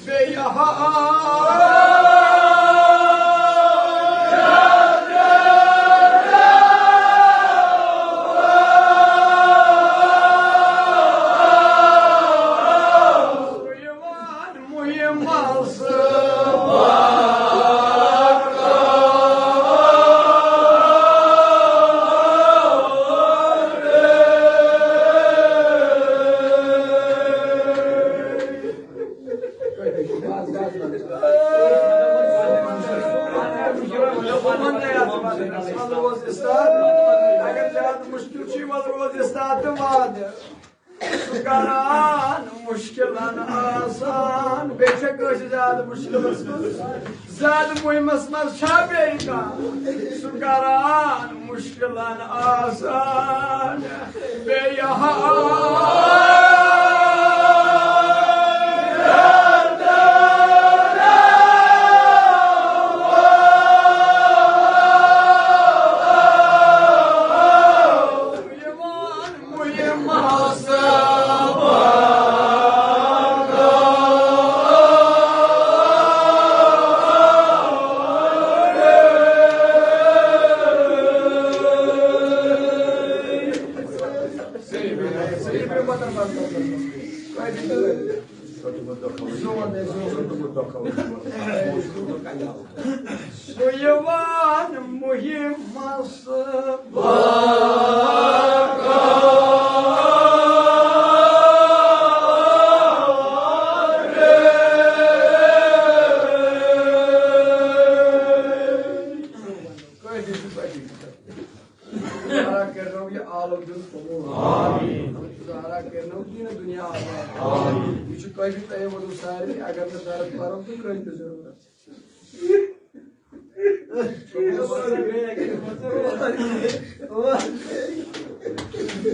بیٚیہِ حاجت اگر زیادٕ مُشکِل چھُ، وَلہٕ روز اِستاد تہٕ وعدٕ۔ سُہ کران مُشکِلن آسان۔ بیٚیہِ چھےٚ کٲنٛسہِ زیادٕ مُشکِلس منٛز، زیادٕ مُہِمس منٛز چھا بیٚیہِ کانٛہہ؟ سُہ کران مُشکِلن آسان۔ بیٚیہِ حاجت یِوان مُہِمس۔ سُہ یِوان مُہِمس۔ ظاہرہ کٔرنو یہِ عالم دیُن قبوٗل۔ آمیٖن۔ ظاہرہ کٔرنو دیٖن دُنیا آباد۔ آمیٖن۔ یہِ چھُ قٲبلِ تہٕ ووٚنُم سارنٕے، اگر نہٕ درد پَرو تہٕ کٕہٕنۍ تہِ ضروٗرت۔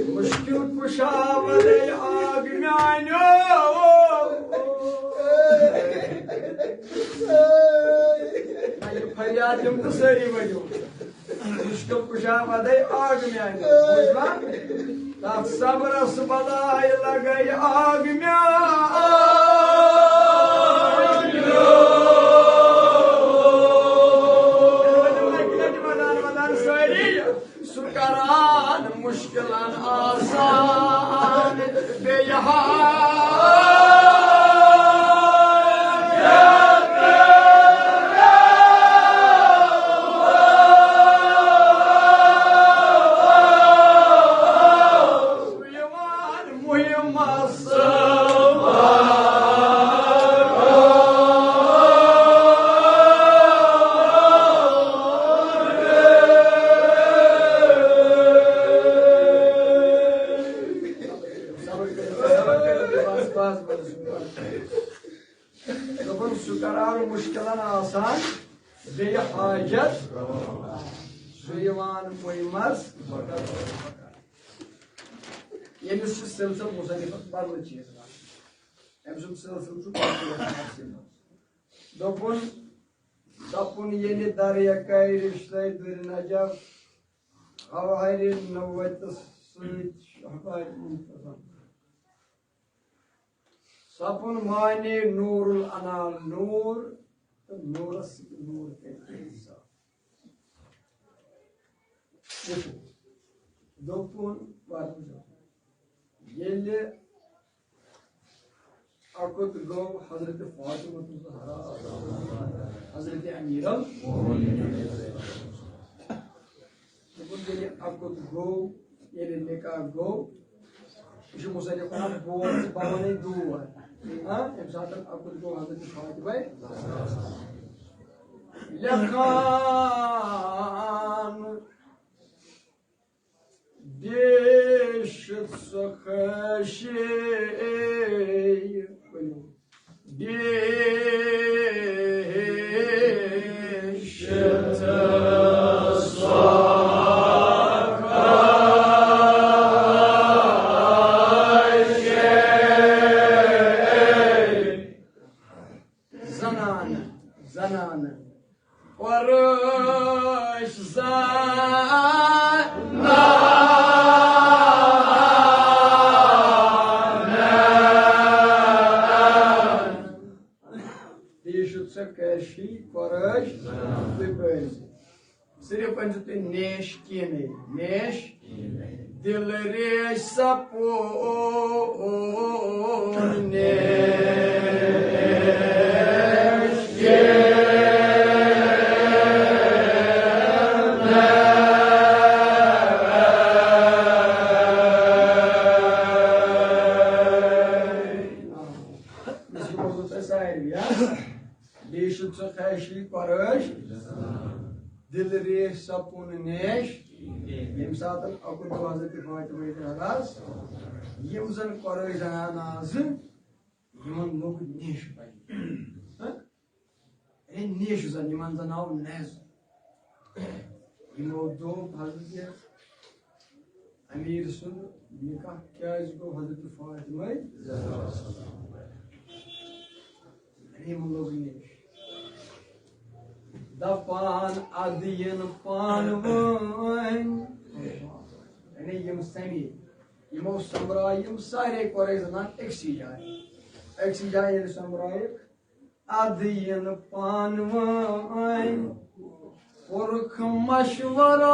مُشکِل کُشا وَلَے آگ میٛانیو۔ نہ، یہِ فریاد دِم تہٕ سٲری ؤنِو۔ مُشکِل کُشا وَدَے آگ میٛانہِ، بوٗزوا؟ تَتھ صبرَس بَلاے لَگَے آگ میٛانہِ۔ کران مشکلن آسان، بیٚیہِ ہا یِوان مُہِمس۔ صبر کٔرِو، صبر کٔرِو، بس، بس، بس۔ دوٚپُن، سُہ قرار مُشکِلن آسان، بیٚیہِ حاجت، سُہ یِوان مُہِمس۔ ییٚمِس چھُ سلسلہٕ مُصنِفس بدلہٕ چیٖز رَٹُن۔ أمۍ سُنٛد سلسلہٕ چھُ بدلہٕ یَتھ نفسہِ منٛز۔ دوٚپُن، دَپُن، ییٚلہِ دریا کَرِ رِشتَے دُرِ نجف، ہَوہَرِ نوتَس سۭتۍ شہبارِ منتظم۔ سَپُن معنی نوٗر الانام نوٗر، تہٕ نوٗرَس سۭتۍ نوٗر کٔرِتھ انصاف۔ وٕچھِو، دوٚپُن، پَتہٕ وٕچھِو، ییٚلہِ اَکُت گوٚو حضرت فاطمہ الزہرا، حضرت امیر المومنین۔ دوٚپُن، ییٚلہِ اَکُت گوٚو، ییٚلہِ نکاح گوٚو، یہِ چھُ مُصنِف وَنان، بوز ژٕ، بہٕ وَنَے دود۔ ہاں، ییٚمہِ ساتہٕ اَکُت گوٚو حضرت فاطمہ۔ لیکھان دیش ژٕ خٲشی، ؤنِو۔ دیش ژٕ خٲشی۔ زنانہٕ، زنانہٕ۔ قۄرٲش زنانہٕ۔ بیٚیہِ چھُ ژےٚ کٲشِر قۄرٲش تہٕ بٲزِ۔ صرف ؤنۍ زیو تُہۍ نیش کینَے، نیش۔ دِل ریش سَپون نیش۔ مےٚ چھُ ووٚنمُت تۄہہِ ساروٕے، ہا؟ بیٚیہِ چھُ ژٕ خٲشی قۄرٲش، دِل ریش سَپُن نیش۔ ییٚمہِ ساتہٕ اَکُن گوٚو حضرت فاطمہ زہراہَس، یِم زَن قۄرٲش زنانہٕ آسہٕ، یِمَن لوٚگ نیش پَنٕنۍ۔ ہہ؟ اے نیش زَن، یِمَن زَن آو نیز۔ یِمو دوٚپ حضرت امیر سُنٛد نکاح کیازِ گوٚو حضرت فاطمہ زہرا؟ یِمو لوٚگ نیش۔ دپان ادٕ یِن پانہٕ ؤنۍ۔ یعنی یِم سمی، یِمو سۄمبرایہِ یِم سارے قۄرٲش زنان أکسٕے جایہِ۔ أکسٕے جایہِ ییٚلہِ سۄمبرایَکھ، ادٕ یِن پانہٕ ؤنۍ پُرکھ مشورہ۔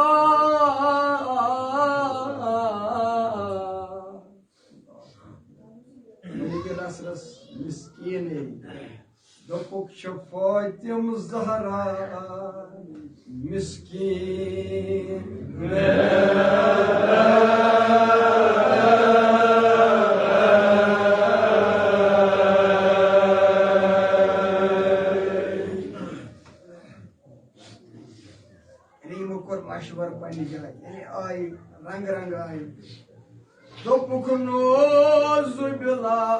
ملکہ رس رس مسکینے، دوٚپُکھ چھِ فاطم زہرا مسکین۔ یعنی یِمو کوٚر مشورٕ پننہِ جایہِ، یعنی آیہِ رنٛگہٕ رنٛگہٕ آیہِ۔ دوٚپُکھ نوز باللہ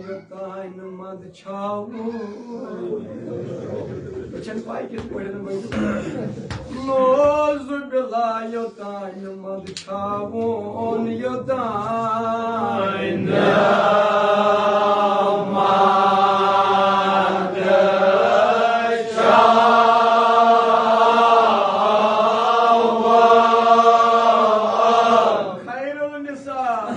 یوٚتانۍ نہٕ منٛدچھاوُن۔ مےٚ چھَنہٕ پَے کِتھ پٲٹھۍ ؤنِو۔ نوز باللہ یوٚتانۍ نہٕ منٛدچھاوُن، یوٚتانۍ نہٕ منٛدچھاوُن۔ خیر النساء۔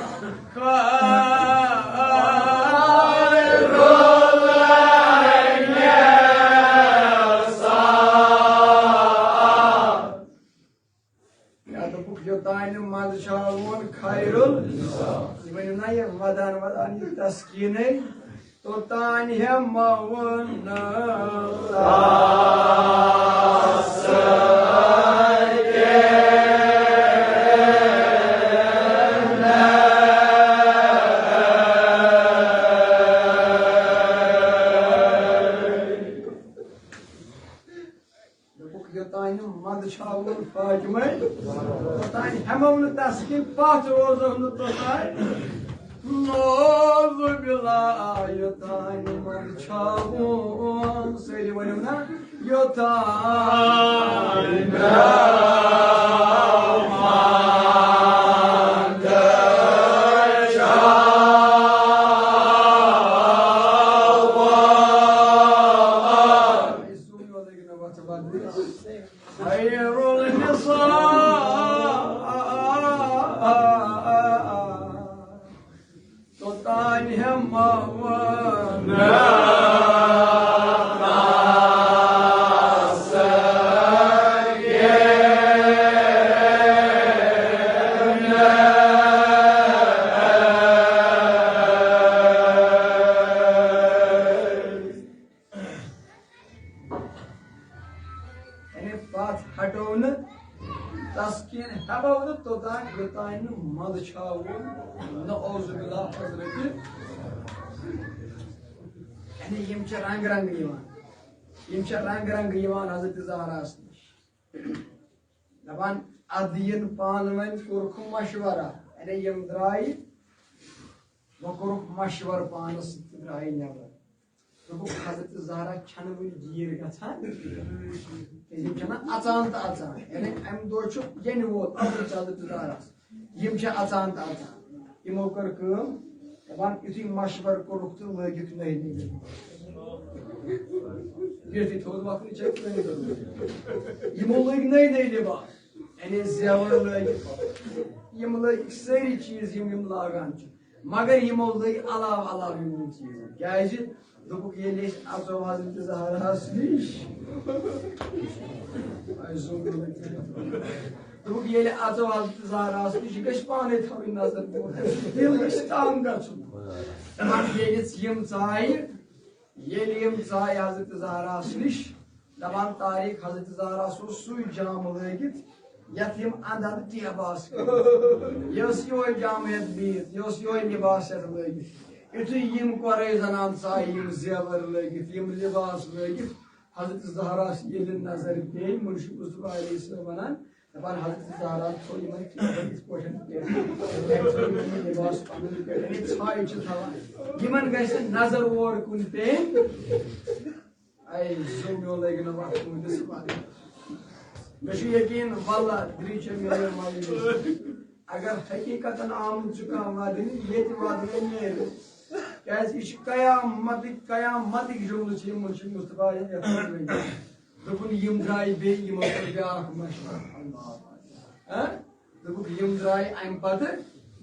یا دوٚپُکھ، یوٚتانۍ نہٕ منٛدچھاوُن خیرُل، یہِ ؤنِو نا، یہِ ودان ودان یہِ تسکیٖنٕے، توٚتانۍ ہٮ۪مو نہٕ۔ دوٚپُکھ، یوٚتانۍ نہٕ منٛدچھاوُن فاطمے، توٚتانۍ ہٮ۪مو نہٕ تسکیٖن، پتھ روزو نہٕ توٚتانۍ۔ نعوذ باللہ، یوٚتانۍ نہٕ منٛدچھاوُن، سٲری ؤنِو نا، یوٚتانۍ نہٕ منٛدچھاوُن۔ خیر النساء۔ توٚتانۍ ہٮ۪مو نہٕ۔ یعنی پتھ ہٹو نہٕ، تسکیٖن ہٮ۪مو نہٕ توٚتام، یوٚتام نہٕ منٛدچھاوُن، نعوذ باللہ حضرت۔ یعنی یِم چھِ رنگ رنگ یِوان، یِم چھِ رنگ رنگ یِوان حضرت زہراہس نِش۔ دپان، ادٕ یِن پانہٕ ؤنۍ کوٚرکھ مشورہ، یعنی یِم درٛایہِ، وۄنۍ کوٚرُکھ مشورٕ پانس سۭتۍ تہٕ درٛایہِ نٮ۪بر۔ دوٚپُکھ، حضرت زہرا چھنہٕ وُنہِ گیٖر گژھان کینٛہہ، یِم چھِنہ اژان تہٕ اژان، یعنی امہِ دۄہ چھُ ییٚنہِ ووت، اصل چھُ حضرت زہراہس، یِم چھِ اژان تہٕ اژان۔ یِمو کٔر کٲم، دپان، یُتھُے مشورٕ کوٚرُکھ تہٕ لٲگِکھ نٔے نٔے لباس۔ یُتھُے تھوٚد وۄتھُن چھےٚ کٕہٕنۍ ضروٗرت۔ یِمو لٲگۍ نٔے نٔے لباس، یعنی زیور لٲگِکھ، یِم لٲگِکھ سٲری چیٖز، یِم یِم لاگان چھِ۔ مگر یِمو لٔگۍ علاوٕ علاوٕ یِمن چیٖزن۔ کیازِ؟ دوٚپُکھ، ییٚلہِ أسۍ اژو حضرت زہراہس نِش، اَسہِ زوٚن نہٕ۔ دوٚپُکھ، ییٚلہِ اژو حضرت زہراہس نِش، یہِ گژھِ پانے تھاوٕنۍ نظر برونٛٹھ۔ دِل گژھِ تنگ گژھُن۔ دپان، ییٚلہِ یِم ژایہِ، ییٚلہِ یِم ژایہِ حضرت زہراہس نِش، دپان، طارق، حضرت زہراہس اوس سُے جامہٕ لٲگِتھ، یتھ یِم اندٕ اندٕ ٹیبہٕ آسہٕ کٔرِتھ۔ یہِ ٲس یِہوے جامہٕ ہٮ۪تھ بِہِتھ، یہِ اوس یِہوے لباس ہٮ۪تھ لٲگِتھ۔ یُتھُے یِم قۄرٲے زنان ژایہِ، یِم زیور لٲگِتھ، یِم لباس لٲگِتھ، حضرت زہراہس ییٚلہِ نظر پیٚیہِ، منشی مصطفیٰ علیہ السلام ونان، دپان، حضرت زہرا تھوٚو یِمن ٹیبن یِتھ پٲٹھۍ پٮ۪ٹھ، تٔمۍ تھوٚو یِمن لباس پنُن پٮ۪ٹھ، یعنی ژھایہِ چھِ تھاوان، یِمن گژھِ نہٕ نظر اور کُن پیٚنۍ۔ اے زوٗ میون لٲگِو نہٕ وَتھ تُہٕنٛدِس پَتہٕ۔ مےٚ چھُ یقیٖن، واللہ، درٛیہِ چھےٚ میٲنۍ ماجہِ۔ اگر حقیٖقتاً آمُت چھُ کانٛہہ وَدنہِ، ییٚتہِ وَدنہِ نیرِ۔ کیٛازِ یہِ چھِ قیامتٕکۍ، قیامتٕکۍ جملہٕ چھِ یِم منشی مصطفیٰ یَتھ منٛز ؤنۍ۔ دوٚپُن، یِم درٛاے بیٚیہِ، یِمو کوٚر بیٛاکھ مَشوَرٕ۔ ہاں؟ دوٚپُکھ، یِم درٛاے اَمہِ پَتہٕ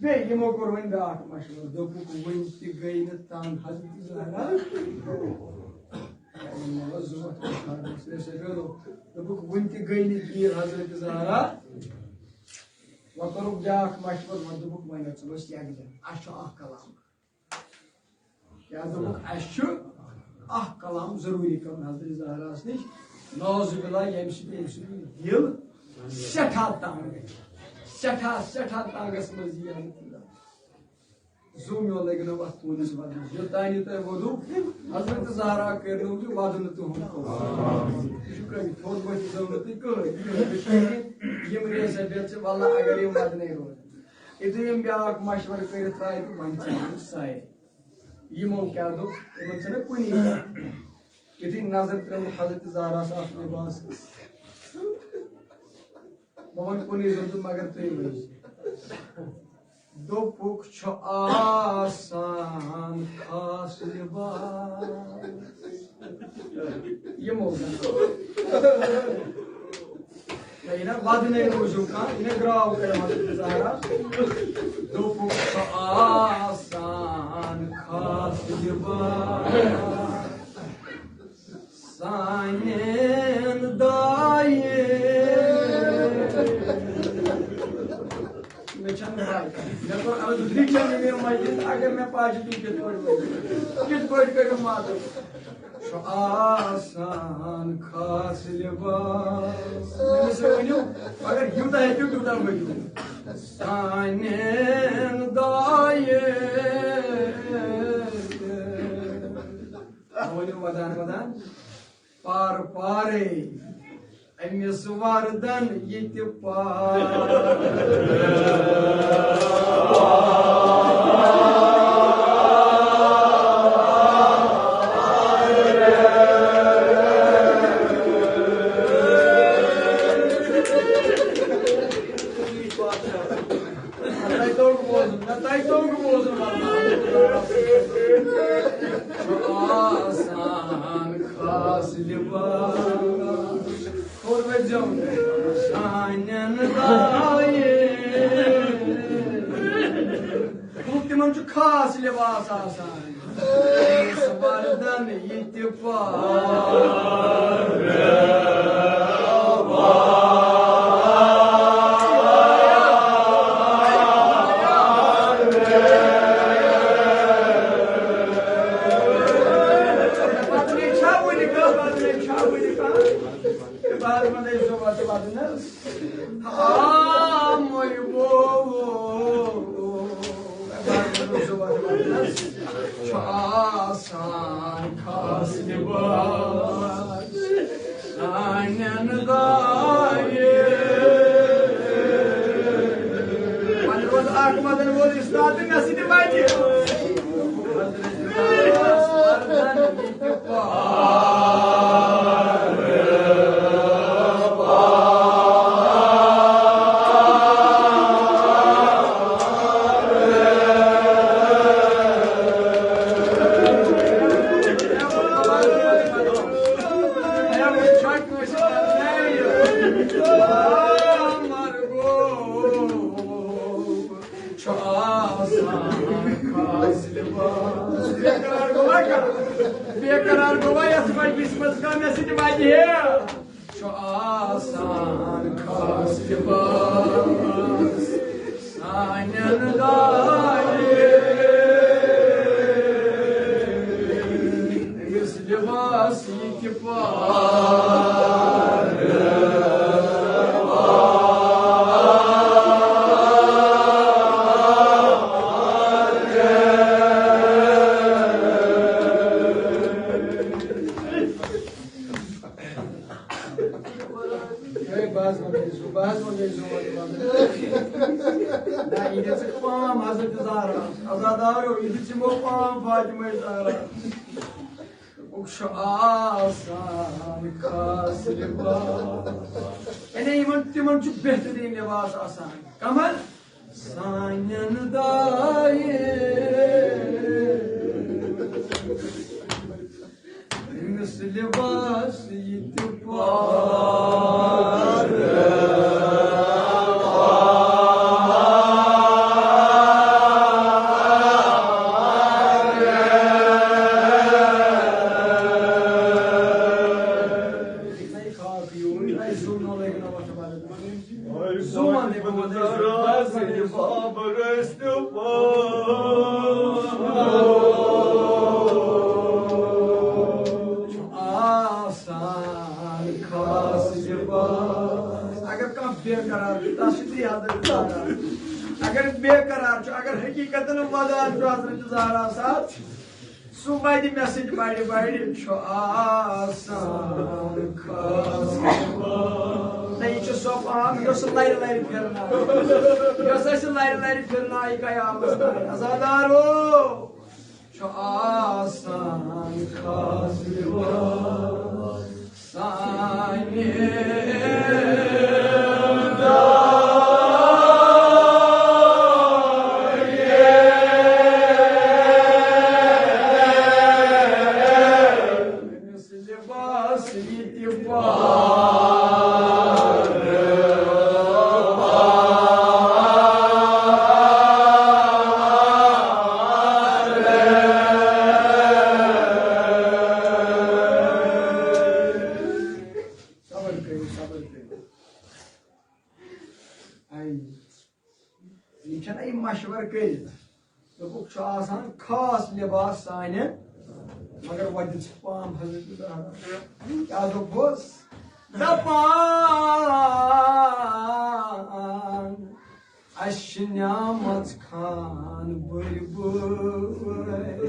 بیٚیہِ، یِمو کوٚر وۄنۍ بیٛاکھ مَشوَرٕ۔ دوٚپُکھ، وُنہِ تہِ گٔے نہٕ تنٛگ حضرت زہرا۔ دوٚپُکھ، وُنہِ تہِ گٔے نہٕ گیٖر حضرت زہرا۔ وۄنۍ کوٚرُکھ بیٛاکھ مَشوَرٕ، وۄنۍ دوٚپُکھ، وۄنۍ رَچھو أسۍ یَکجاہ، اَسہِ چھُ اَکھ کلام۔ کیٛاہ دوٚپُکھ؟ اَسہِ چھُ اَکھ کلام ضروٗری کَرُن حضرت زہراہَس نِش، نعوذ باللہ، ییٚمہِ سۭتۍ أمۍ سُنٛد دِل سٮ۪ٹھاہ تنٛگ گژھِ، سٮ۪ٹھاہ، سٮ۪ٹھاہ تنٛگَس منٛز یی حضرت زہرا۔ زوٗ میون لٲگِو نہٕ وَتھ تُہٕنٛدِس وَدنَس، یوٚتام یہِ تۄہہِ ووٚنوُ، حضرت زہرا کٔرِو یہِ وَدُن تُہُنٛد قبوٗل۔ یہِ چھُ کٔمۍ تھوٚد ؤتھِو زٲمٕتُے کٕہٕنۍ، کٕہٕنۍ۔ یِم ریسہٕ بیٚژ چھِ، وَلہٕ اگر یِم وَدنَے روزَن۔ یُتھُے یِم بیٛاکھ مَشوَرٕ کٔرِتھ آے تہٕ وۄنۍ ژاے یِم سارے۔ یِمو کیٛاہ دوٚپ؟ یِمَن چھَنہ کُنی۔ یُتھُے نظر ترٛٲوٕکھ حضرت زہراہَس اَتھ لِباسَس، بہٕ وَنہٕ کُنُے زوٚن تہٕ مگر تُہۍ ؤنِو۔ دوٚپُکھ، چھُ آسان خاص لِباس۔ یِمو زَن۔ نہ، یہِ نہ وَدنَے روٗزِو کانٛہہ، یہِ نہ گرٛاو کَرِ وَدُن زہرا۔ دوٚپُکھ، چھُ آسان خاص لِباس سانٮ۪ن دایہِ۔ مےٚ چھَنہٕ پَے۔ مےٚ کوٚر عرض، تُہۍ چھِو نہٕ مےٚ مجلس، اگر مےٚ پَے چھِ، تُہۍ کِتھ پٲٹھۍ ؤنِو؟ کِتھ پٲٹھۍ کٔرِو مدد؟ چھُ آسان خاص لباس۔ أمِس ؤنِو، اگر یوٗتاہ ہیٚکِو، تیوٗتاہ ؤنِو۔ سانٮ۪ن دایَن۔ ؤنِو ودان ودان۔ پار پارے أمِس وردن یہِ تہِ پار۔ نہ تۄہہِ توٚگ بوزُن، نہ تۄہہِ توٚگ بوزُن۔ چھُ آسان خاص لباس۔ ہورٕ ؤتھۍ زیو۔ سانٮ۪ن لایق۔ گوٚو تِمن چھُ خاص لباس آسان۔ أمِس وردن یہِ تہِ پار۔ پتہٕ چھا وُنہِ کانٛہہ، پتہٕ چھا وُنہِ کانٛہہ؟ بہٕ حظ وَنَے زٕ وَتہٕ وَدنَس۔ آ، مٔرۍ گوٚو۔ بہٕ حظ وَنَے زٕ وَتہٕ وَدنَس۔ چھُ آسان خاص لِباس سانٮ۪ن دایَن۔ وۄنۍ روز اَکھ مَدَن وول اِستاد تہٕ مےٚ سۭتۍ وَتہِ۔ چھُ آسان خاص لِباس۔ بے قرار گوٚوا کانٛہہ؟ بے قرار گوٚوا یَتھ مجلسہِ منٛز کانٛہہ مےٚ سۭتۍ وَنہِ ہے؟ چھُ آسان خاص لِباس سانٮ۪ن دایَن۔ أمِس لِباس یہِ تہِ پار۔ ہے، بہٕ حظ وَنَے زٕ، بہٕ حظ وَنَے زٕ وَتہٕ وَدنَس۔ نہ، یہِ دِژ پام حضرت زہرا۔ عزادارو، یہِ دِژ یِمو پام فاطمہ زہرا۔ چھُ آسان خاص لِباس۔ یعنی یِمن، تِمن چھُ بہتریٖن لِباس آسان۔ کمن؟ سانٮ۪ن دایَن۔ أمِس لِباس یہِ تہِ پار۔ آسان خاص لِباس۔ اگر کانٛہہ بے قرار چھُ، تَس چھِ تی حضرت زہرا۔ اگر بے قرار چھُ، اگر حقیٖقتاً وَدان چھُ حضرت زہرا صاحب، سُہ وَدِ مےٚ سۭتۍ بَڑِ بَڑِ، چھُ آسان خاص لِباس۔ نہ، یہِ چھُ سۄ پام، یۄس لَرِ لَرِ پھِرنایہِ، یۄس اَسہِ لَرِ لَرِ پھِرنایہِ قیامَس تام۔ عزادارو! چھُ آسان خاص لِباس سانہِ دایہِ۔ أمِس لِباس یہِ تہِ پار۔ صبر کٔرِو، صبر کٔرِو۔ آے۔ یہِ چھَنہ یہِ مشورٕ کٔرِتھ۔ دوٚپُکھ، چھُ آسان خاص لباس سانہِ، مگر وۄنۍ دِژ پام حضرت زہرا۔ کیٛاہ دوٚپُس؟ دَپان، اَسہِ چھِ نعمت خان بٔرۍ بٔرۍ۔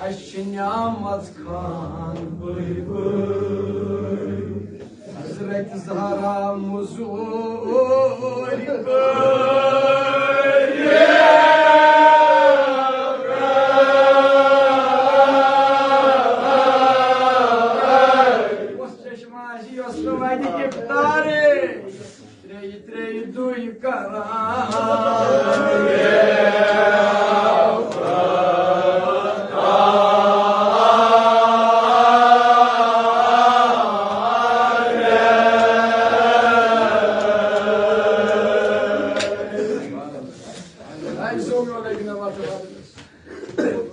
اَسہِ چھِ نعمت خان بٔڑۍ بٔڑۍ، حضرت زہرا مٔزوٗرۍ بٔڑۍ۔ یۄس چشمہٕ آسہِ، یۄس نہٕ وَنہِ اِفطارٕے۔ ترٛیٚیہِ ترٛیٚیہِ دُے کران۔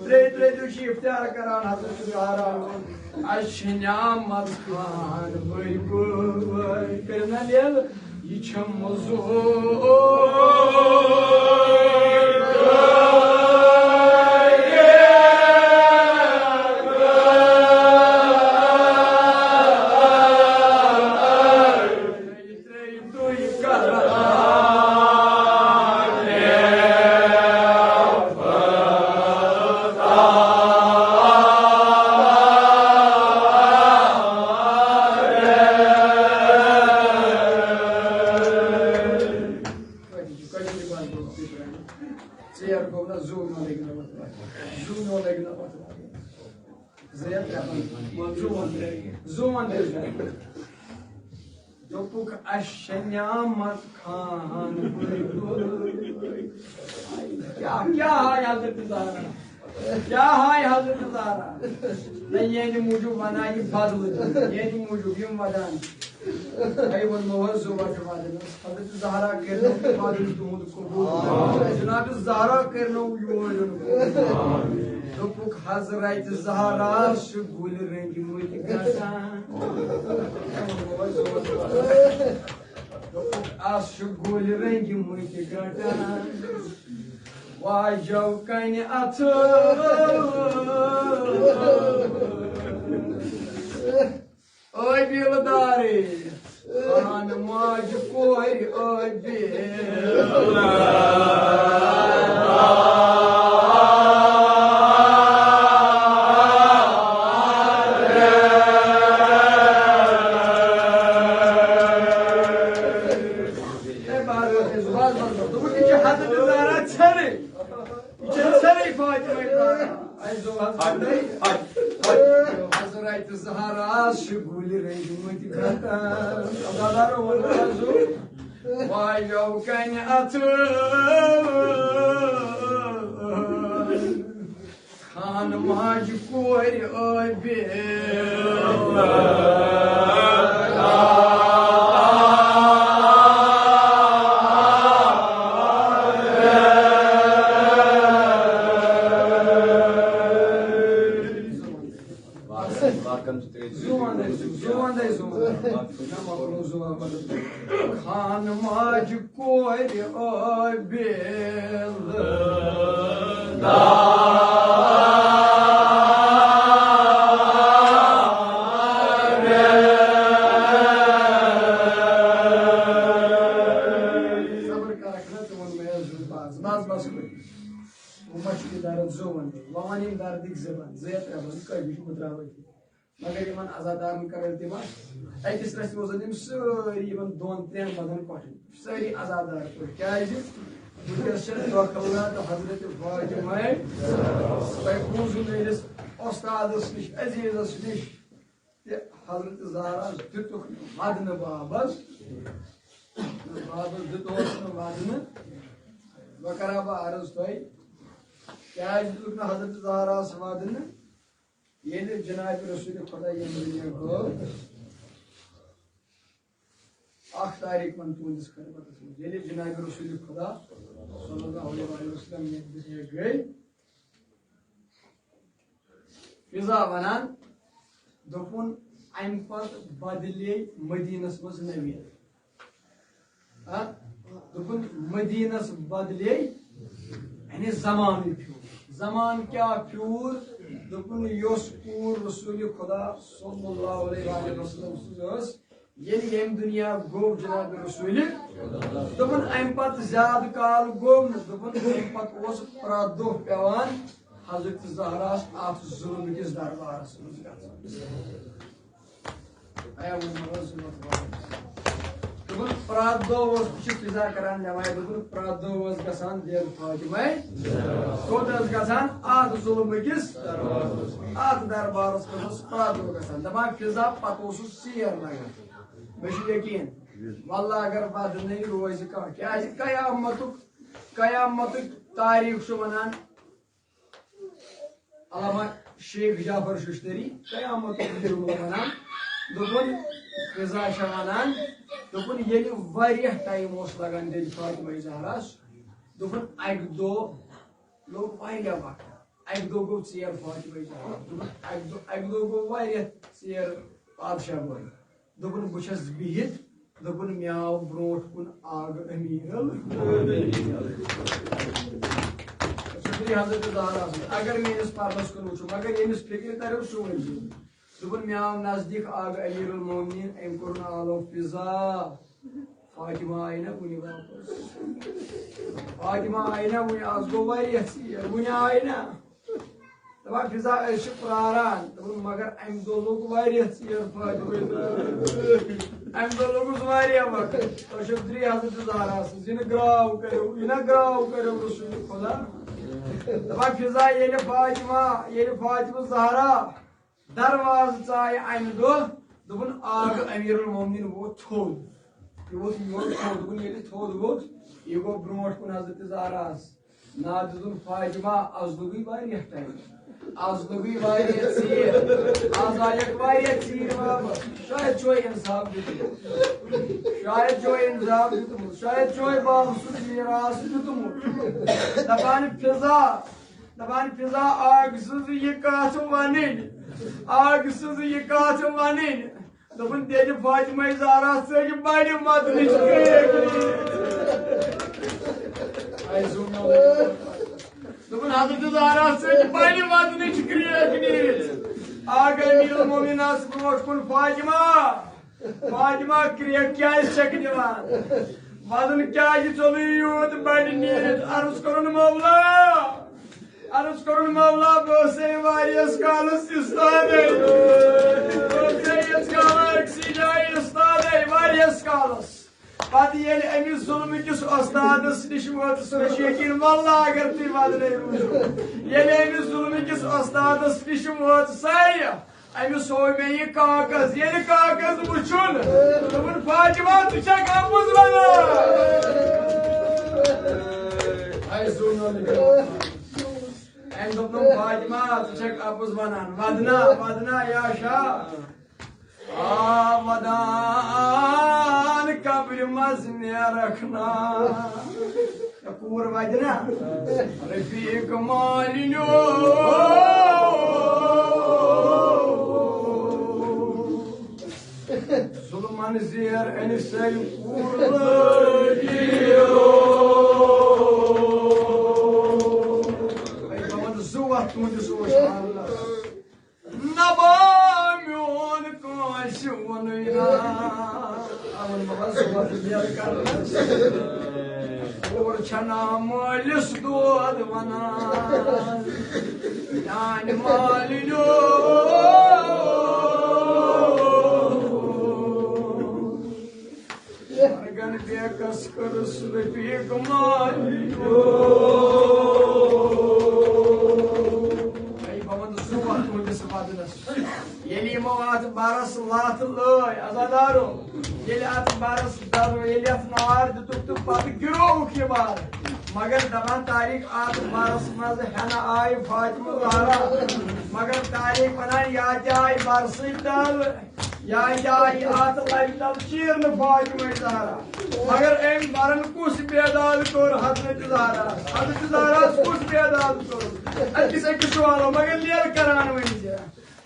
ترٛیٚیہِ ترٛیٚیہِ دُے چھِ اِفطار کران حضرت زہرا۔ اَسہِ چھِ نعمت خان بٔڑۍ بٔڑۍ۔ کٔرِو نا لیل، یہِ چھِ مٔزوٗر۔ ژیر گوٚو نہ، زوٗ مہ لٔگۍ نہ وۄتھ۔ زوٗ مہ لٔگۍ نہ وۄتھ۔ زٕ یا ترٛےٚ پنٛژاہ۔ زوٗ وَن تیٚلہِ۔ زوٗ وَن تیٚلہِ۔ دوٚپُکھ، اَسہِ چھےٚ نعمت خان بٔڑۍ بٔڑۍ۔ کیٛاہ، کیٛاہ ہاے حضرت زہرا؟ کیٛاہ ہاے حضرت زہرا؟ نہ، یِہِنٛدِ موٗجوٗب وَنان یہِ بدلہٕ دیُن، یِہِنٛدِ موٗجوٗب یِم وَدان۔ ہے، ووٚنمو حظ، زٕ وَٹہٕ وَدنَس۔ حضرت زہرا کٔرِنو عبادت تُہُنٛد قبوٗل۔ جناب زہرا کٔرنو یور یُن قبوٗل۔ دوٚپُکھ، حضرت زہرا چھِ گُلۍ رٔنٛگۍ مٕتۍ گژھان۔ دوٚپُکھ، اَس چھِ گُلۍ رٔنٛگۍ مٕتۍ گرٛٹان۔ واجو کنہِ اَتھٕ۔ ٲبیٖل دارے، خان ماجہِ کورِ ٲبیٖل۔ اے بارو، اے زُبان بنٛد کر۔ دوٚپُکھ، یہِ چھِ حضرت زہرا ژھٮ۪نٕے۔ یہِ چھِ ژھٮ۪نٕے فاطمہ زہرا۔ اَسہِ دوٚپ حضرت، حضرت زہراہَس چھِ گُلۍ رٔنٛگۍ مٕتۍ گرٛٹان۔ عزادارو ووٚن حضور، واجو کنہِ اَتھٕ۔ خان ماجہِ کورِ ٲبیٖل۔ زُوان دے، زُوان دے، زُوان دے۔ نہ مۄکلو زُوان مطلب۔ خان ماجہِ کورِ ٲبیٖل۔ صبر کرکھ نہ، تِمن مےٚ حظ دیُت بس، بس، بس کُنہِ۔ وۄنۍ ما چھُ یہِ درد زُوان دے؟ وۄنۍ وَن یِم دردٕکۍ زٕ بند، زٕ یا ترٛےٚ بند، کٔرۍ مٕتۍ مُتراوٕتۍ۔ مگر یِمن عزادارن کرو تِم اکھ، أکِس رژھِ روزن یِم سٲری یِمن دۄن ترٛٮ۪ن بدن کۄٹھٮ۪ن، سٲری عزادار پٲٹھۍ۔ کیازِ؟ وٕنکیٚس چھِ دۄہ کھلان تہٕ حضرت فاطمہ، تۄہہِ بوٗزُو میٲنِس استادس نِش، عزیزس نِش، تہِ حضرت زہرا دیُتُکھ ودنہٕ بابس، بابس دیُتہوس نہٕ ودنہٕ۔ وۄنۍ کرا بہٕ عرض تۄہہِ، کیازِ دیُتُکھ نہٕ حضرت زہراہس ودنہٕ؟ ییٚلہِ جناب رسول خدا ییٚمہِ دُنیا گوٚو، اکھ تاریخ ون تُہنٛدِس خدمتس منٛز، ییٚلہِ جناب رسول خدا صلی اللہ علیہ وآلہ وسلم ییٚمہِ دُنیا گٔے، فضا ونان، دوٚپُن، امہِ پتہٕ بدلے مدینس منٛز نوید۔ ہا؟ دوٚپُن، مدیٖنس بدلے، یعنی زمانٕے پھیوٗر۔ زمانہٕ کیٛاہ پھیوٗر؟ دوٚپُن، یۄس کوٗر رسول خدا صلی اللہ علیہ وآلہ وسلم سٕنٛز ٲس، ییٚلہِ ییٚمہِ دُنیا گوٚو جناب رسول، دوٚپُن، امہِ پتہٕ زیادٕ کال گوٚو نہٕ، دوٚپُن، امہِ پتہٕ اوس پرٛٮ۪تھ دۄہ پٮ۪وان حضرت زہراہس اتھ ظلم کِس دربارس منٛز گژھُن۔ آیا وۄنۍ مطلب ظلم وۄلم؟ دوٚپُن، پرٛٮ۪تھ دۄہ اوس، بہٕ چھُس فضا کران نٮ۪ماز، دوٚپُن، پرٛٮ۪تھ دۄہ اوس گژھان دیر فاطمہ۔ کوٚت ٲس گژھان؟ اتھ ظلم کِس، اتھ دربارس منٛز اوس پرٛٮ۪تھ دۄہ گژھان۔ دپان، فضا، پتہٕ اوسُس ژیر لگان۔ مےٚ چھُ یقین، واللہ اگر بدنٕے روزِ کانٛہہ، کیازِ قیامتُک، قیامتُک تاریخ چھُ ونان، علامہ شیخ جعفر ششتری، قیامتُک ذکر ونان، دوٚپُن، فضا چھےٚ ونان، دوٚپُن، ییٚلہِ واریاہ ٹایم اوس لگان دِلہِ فاطمہ زہراہس، دوٚپُن، اکہِ دۄہ لوٚگ واریاہ وقت، اکہِ دۄہ گوٚو ژیر فاطمہ زہرا، دوٚپُن، اکہِ دۄہ، اکہِ دۄہ گوٚو واریاہ ژیر پادشاہ بٲے۔ دوٚپُن، بہٕ چھَس بِہِتھ، دوٚپُن، مےٚ آو برونٛٹھ کُن آگہٕ أمیٖرل۔ شُکریہ حضرت زہرا سُنٛد۔ اگر میٲنِس پرنس کُن وٕچھو، مگر ییٚمِس فِکرِ تَریو سُہ ؤنۍ زِ۔ دوٚپُن، مےٚ آو نزدیٖک آگہٕ امیٖرالمومنیٖن، أمۍ کوٚر نہٕ آلو فضا۔ فاطمہ آیہِ نہ وُنہِ واپس۔ فاطمہ آیہِ نہ وُنہِ، آز گوٚو واریاہ ژیر، وُنہِ آیہِ نہ۔ دپان، فضا، أسۍ چھِ پراران۔ دوٚپُن، مگر امہِ دۄہ لوٚگ واریاہ ژیر فاطمہ۔ امہِ دۄہ لوٚگُس واریاہ وقت۔ تۄہہِ چھو درٛے حضرت زہرا سٕنٛز، یہِ نہٕ گراو کٔرِو، یہِ نہ گراو کٔرِو رسول خدا۔ دپان، فضا، ییٚلہِ فاطمہ، ییٚلہِ فاطمہ زہرا دروازٕ ژایہِ امہِ دۄہ، دوٚپُن، آگہٕ امیٖرالمومنیٖن ووت تھوٚد۔ یہِ ووت یور تھوٚد۔ دوٚپُن، ییٚلہِ تھوٚد ووت، یہِ گوٚو برونٛٹھ کُن حضرت زہراہس۔ نادِ دوٚپُن، فاطمہ، از لوٚگُے واریاہ ٹایم۔ از لوٚگُے واریاہ ژیر۔ از آیکھ واریاہ ژیٖرۍ واپس۔ شاید چھُوے انصاف دیُتمُت۔ شاید چھُوے انصاف دیُتمُت۔ شاید چھُوے بابہٕ سُنٛد میراث دیُتمُت۔ دپان، فضا، دپان، فضا، آگہٕ سٕنٛز یہِ کتھ ونٕنۍ، آگہٕ سٕنٛز یہِ کتھ ونٕنۍ۔ دوٚپُن، تیٚلہِ فاطمہ زہرا ژٔج بڑِ مدنٕچ کرٛیک نیٖرِتھ۔ آے زوٗن مےٚ۔ دوٚپُن، حضرت زہرا ژٔج بڑِ مدنٕچ کرٛیک نیٖرِتھ۔ آگہٕ امیٖرالمومنیٖنس برونٛٹھ کُن، فاطمہ، فاطمہ، کرٛیک کیٛازِ چھکھ دِوان؟ وزن کیٛازِ ژوٚلُے یوٗت بڑِ نیٖرِتھ؟ عرض کوٚرُن، مولا، عرض کوٚرُن، مولا، بہٕ اوسے واریاہس کالس استادے۔ بہٕ اوسے ییٖتِس کالس أکسٕے جایہِ استادے، واریاہس کالس۔ پتہٕ ییٚلہِ أمِس ظُلمہٕ کِس استادس نِش وٲژٕس، مےٚ چھُ یقیٖن، واللہ، اگر تُہۍ وزنے روٗزِو، ییٚلہِ أمِس ظُلمہٕ کِس استادس نِش وٲژٕس، أمِس ہوو مےٚ یہِ کاغذ۔ ییٚلہِ کاغذ وُچھُن، دوٚپُن، فاطمہ، ژٕ چھکھ اَپُز وَنان؟ اے زوٗنہٕ۔ أمۍ دوٚپنَم، فاطمہ، ژٕ چھکھ اَپُز وَنان۔ وَدنا، وَدنا، یا شاہ۔ آ، وَدان قبرِ منٛز نیرَکھ نا۔ یا کوٗر وَدِ نا۔ رفیق مالِنیو۔ ظُلمَن زیر أنۍ سَے کوٗر لٲگِو۔ اے، بہٕ وَنہٕ زٕ وَتھ تُہٕنٛدِس اوس حالَس۔ نبا میون کٲنٛسہِ ووٚنُے نا۔ اَوَن بابا زٕ وَتھ بیل کرنَس۔ اور چھنا مٲلِس دود وَنان۔ میانہِ مالِنیو۔ مرگن بیکس کٔرٕس رفیق مالِنیو۔ اے، بہٕ وَنہٕ زٕ وَتھ تُہٕنٛدِس بدلس۔ ییٚلہِ یِمو اَتھ بَرَس لَتھ لٲے، عزادارو، ییٚلہِ اَتھ بَرَس دَرو، ییٚلہِ اَتھ نار دِتُکھ تہٕ پَتہٕ گِرووُکھ یہِ بَر۔ مگر دَپان تاریٖخ، اَتھ بَرَس منٛز ہٮ۪نہٕ آیہِ فاطمہ زہرا۔ مگر تاریٖخ وَنان، یا تہِ آیہِ بَرسٕے تَل، یا تہِ آیہِ اَتھ لَبہِ تَل چیٖرنہٕ فاطمہ زہرا۔ مگر أمۍ بَرَن کُس بیداد کوٚر حضرت زہرا؟ حضرت زہراہَس کُس بیداد کوٚر؟ أکِس أکِس سوالو، مگر لیل کران ؤنۍ زِ۔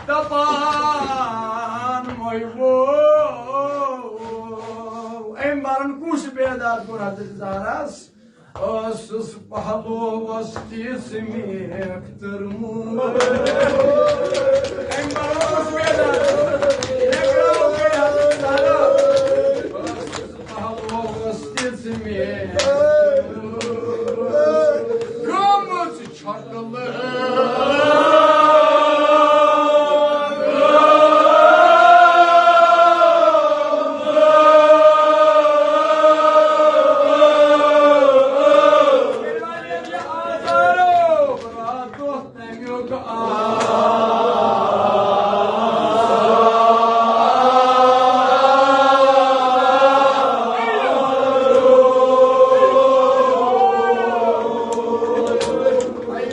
دپان مۄیہِ وو، أمۍ بَرَن کُس بیداد؟ کوٚر حضرت زہراہَس، ٲسٕس پہلوَس تِژھ میکھ تٔرمٕژ۔ أمۍ بنووُس پیدر، لیکھنٲو گٔے حضرت زہرا۔ ٲسٕس پہلوَس تِژھ میکھ تٔرمٕژ۔ گٔمٕژ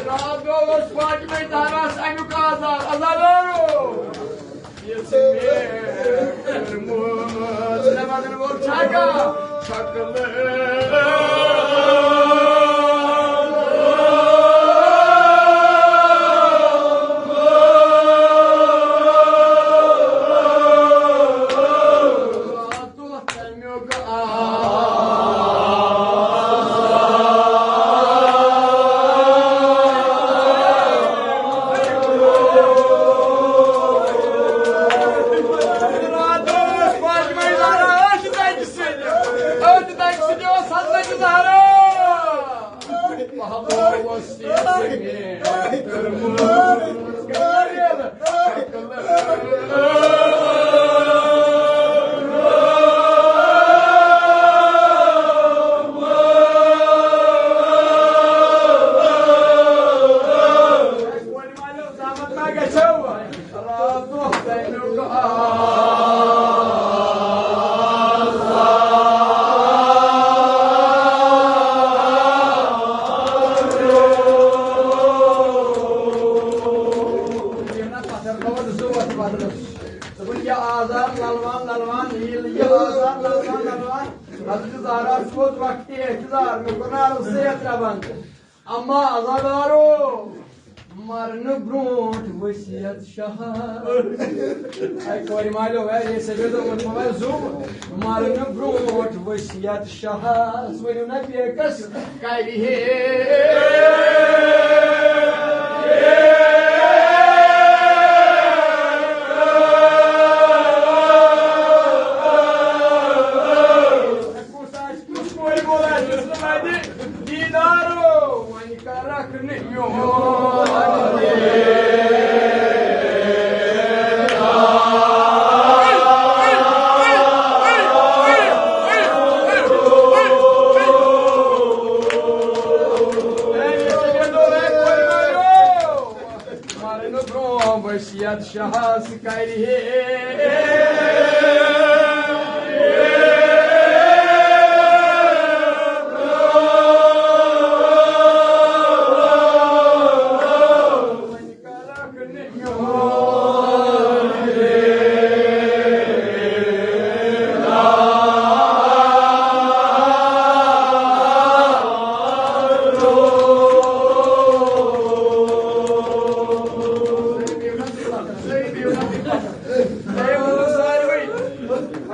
راتھ گوٚو اوس فاطمہ زہراہَس اَمیُک آزار، آزار گوٚو۔ یہِ ژٕ مےٚ کٔرمٕژ، مےٚ بدل وول چھا کانٛہہ شکلہٕ؟ دوٚپُن، یہِ آزار للوان للوان، ییٚلہِ یہِ آزار للوان للوان، حضرت زہرا چھُ وقتِ احتضار، مےٚ کوٚر نہٕ عرض صحت ربن۔ اما عزادارو، مرنہٕ برونٛٹھ وصیت شاہس۔ اے کورِ مالیو، اے، یہِ سیٚدیو دوٚپمُت، مےٚ وَن زُو، مرنہٕ برونٛٹھ وصیت شاہس، ؤنِو نا پیکس، کرِ ہے۔ کُس آسہِ، کُس کورِ مول آسہِ، یُس نہٕ وَنہِ دیٖدارو، وۄنۍ کرکھ نہٕ میون۔ مرنہٕ برونٛہہ وصیت شاہس کرِ ہے۔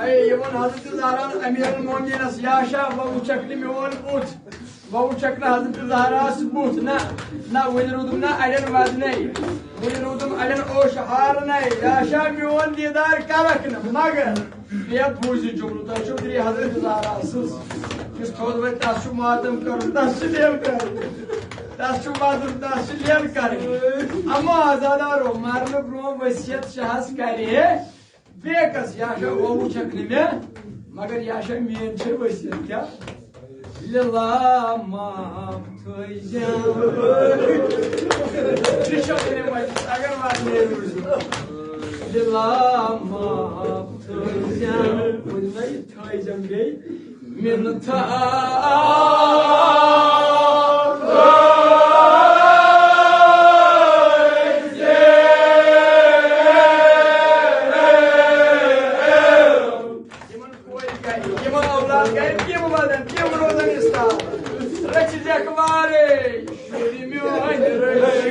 اے، یِمن حضرت زہرا امیرالمومنینس، یا شاہ، وۄنۍ وٕچھکھ نہٕ میون بُتھ، وۄنۍ وٕچھکھ نہٕ حضرت زہراہس بُتھ، نہ، نہ، وٕنہِ روٗدُم نہ اَڑٮ۪ن وَدنے، وٕنہِ روٗدُم اَڑٮ۪ن اوشہارنے، یا شاہ، میون دیٖدار کرکھ نہٕ، مگر بیٚیہِ بوٗزِو جملہٕ، تۄہہِ چھُو ترٛےٚ حضرت زہرا سٕنٛز، یُس تھوٚد وۄنۍ تَس چھُ ماتم کرُن، تَس چھُ لیل کرُن، تَس چھُ وَدُن، تَس چھُ لیل کرٕنۍ۔ اما عزادارو، مرنہٕ برونٛہہ وصیت شاہس کرِ ہے، بیٚیہِ کس یا چھا وۄنۍ وٕچھکھ نہٕ مےٚ، مگر یا چھا میٲنۍ چھے وصیت کیٛاہ؟ لِلا معاف تھٲیزٮ۪م۔ یہِ چھا تیٚلہِ وۄنۍ اگر وۄنۍ نیرِ روٗزِتھ۔ لِلا معاف تھٲیزٮ۪م۔ ؤنِو نا یہِ تھٲیزٮ۪م بیٚیہِ۔ منتھا۔ یِمن کورِ گرِ، یِمن اولاد گرِ، تِم ودن، تِم روزن استاد۔ رٔچھِ زیکھ وارے، شُرۍ میٲنۍ رٔچھِ۔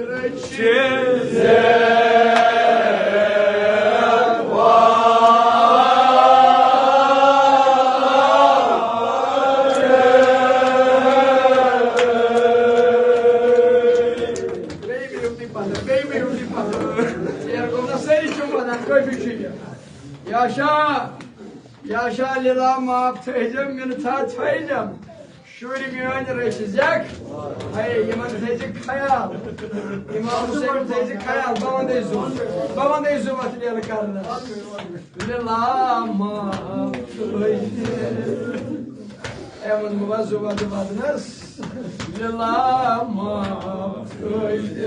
بیٚیہِ مِلِو تُہۍ پَتہٕ، بیٚیہِ مِلِو تُہۍ پَتہٕ۔ یہِ گوٚو نہ سٲری چھِو وَنان، کٲفی چھُ یہِ۔ یا شاہ، یا شاہ لیلا معاف تھٲیزٮ۪م، مِنتھا تھٲیزٮ۪م۔ شُرۍ میٲنۍ رٔچھۍ زٮ۪کھ، ہے، یِمن تھٲیزِ خیال۔ امام حسین تھٲیزِ خیال، بہٕ وَندَے زُو، بہٕ وَندَے زُو اَتھ لیلہٕ کرنَس۔ لیلا معاف تھٲیزِ۔ اے، وۄنۍ بہٕ وَسہٕ زُو اَتھ وَدنَس۔ لیلا معاف تھٲیزِ۔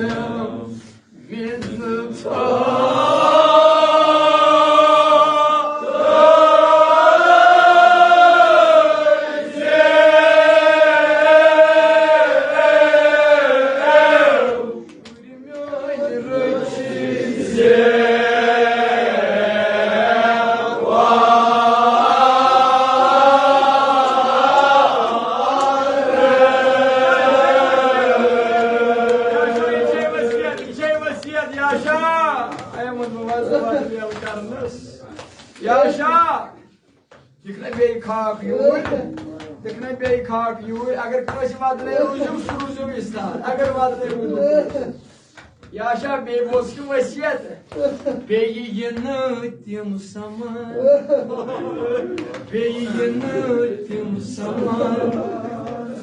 یہِ چھے وصیت، یہِ چھے وصیت، یا شاہ۔ اے ووٚن بہٕ وَس، وَس بیل کرنَس۔ یا شاہ، دِکھ نہ بیٚیہِ خاک یوٗرۍ، دِکھ نہ بیٚیہِ خاک یوٗرۍ۔ اگر کٲنٛسہِ وَدنَے روٗزِو، سُہ روٗزِو وِستار۔ اگر وَدنَے روٗزِو۔ یا شاہ، بیٚیہِ بوز کہِ وصیت۔ بیٚیہِ یِنہٕ تِم سمان، بیٚیہِ یِنہٕ تِم سمان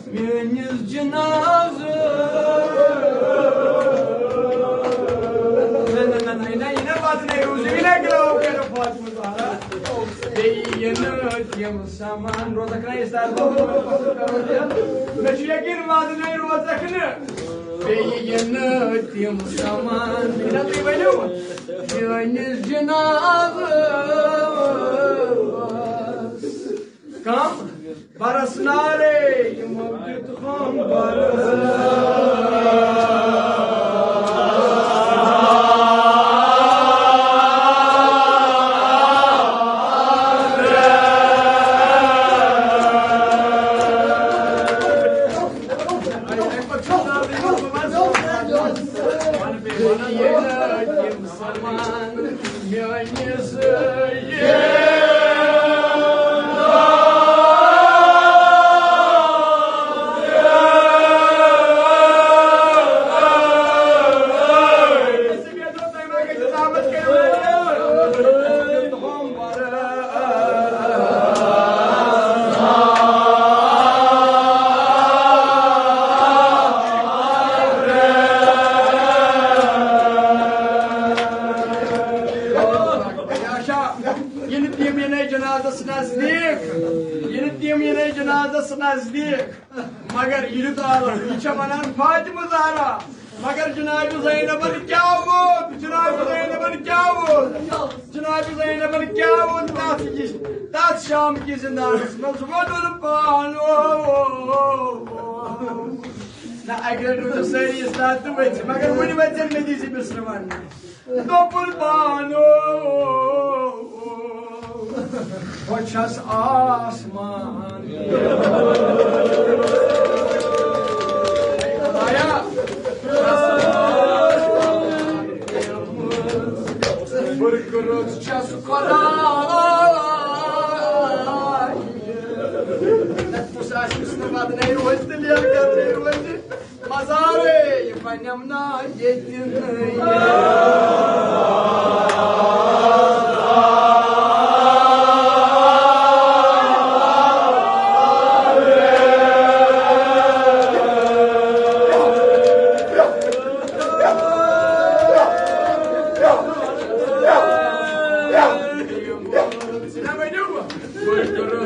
میٲنِس جنازٕ۔ نہ، نہ، نہ، نہ، یہِ نہ، یہِ نہ وَدنَے روٗزِو، یہِ نہ گرٛاو کٔرِو فاطمہ زہرا۔ بیٚیہِ یِنہٕ تِم سمان۔ روزکھ نہ یہِ سر؟ مےٚ چھُ یقیٖن وَدنَے روزکھ نہٕ۔ بیٚیہِ یِنہٕ تِم سمان، یہِ نہ تُہۍ ؤنِو، میٲنِس جنازس کم برس نارے، یِمو دیُت خم برس۔ یِنہٕ تِم یِنَے جنازس نزدیٖک، یِنہٕ تِم یِنَے جنازس نزدیٖک۔ مگر یہِ دیُت آلس، یہِ چھےٚ ونان فاطمہ زہرا۔ مگر جناب زینبن کیٛاہ ووٚن؟ جناب زینبن کیٛاہ ووٚن؟ جناب زینبن کیٛاہ ووٚن تتھ یہِ، تتھ شام کِس زندانس منٛز؟ ووٚنُن پانہٕ۔ نہ، اکہِ لٹہِ روٗزِو سٲری استاد تہٕ ؤتھۍ، مگر وُنہِ ؤتھۍ زٮ۪ن مےٚ دِژ یہِ بِسرٕ وننہٕ۔ دوٚپُن پانہٕ، بہٕ چھَس آسمان۔ خدایا، بُرٕ کٔرٕژ چھَس خداے۔ کُس آسہِ، یُس نہٕ ودنے روزِ تہٕ لیل کرنے روزِ؟ مزارے، یہِ پننٮ۪م نا ییٚتہِ نہٕ۔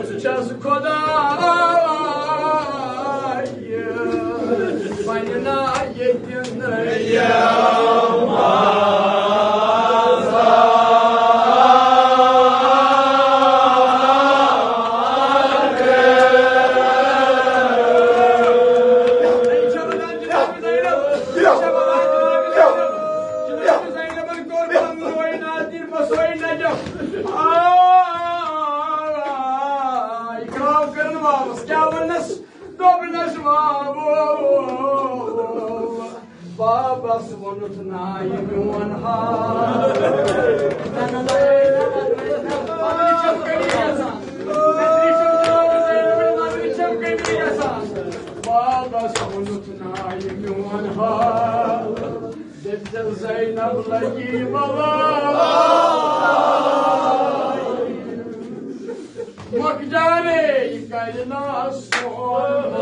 ژٕ چھَس خۄداے، پننہِ نا ییٚتہِ نہٕ۔ اِقرار کٔرِن واپس، کیٛاہ ووٚننَس؟ دوٚپنَس، واو، بابا۔ ووٚنُتھ نایہِ میون حال۔ بابس ووٚنُتھ نایہِ میون حال۔ دٔپۍزٮ۪س زینب لگی بلاے۔ مۄکجارے یہِ کرِ نا سون۔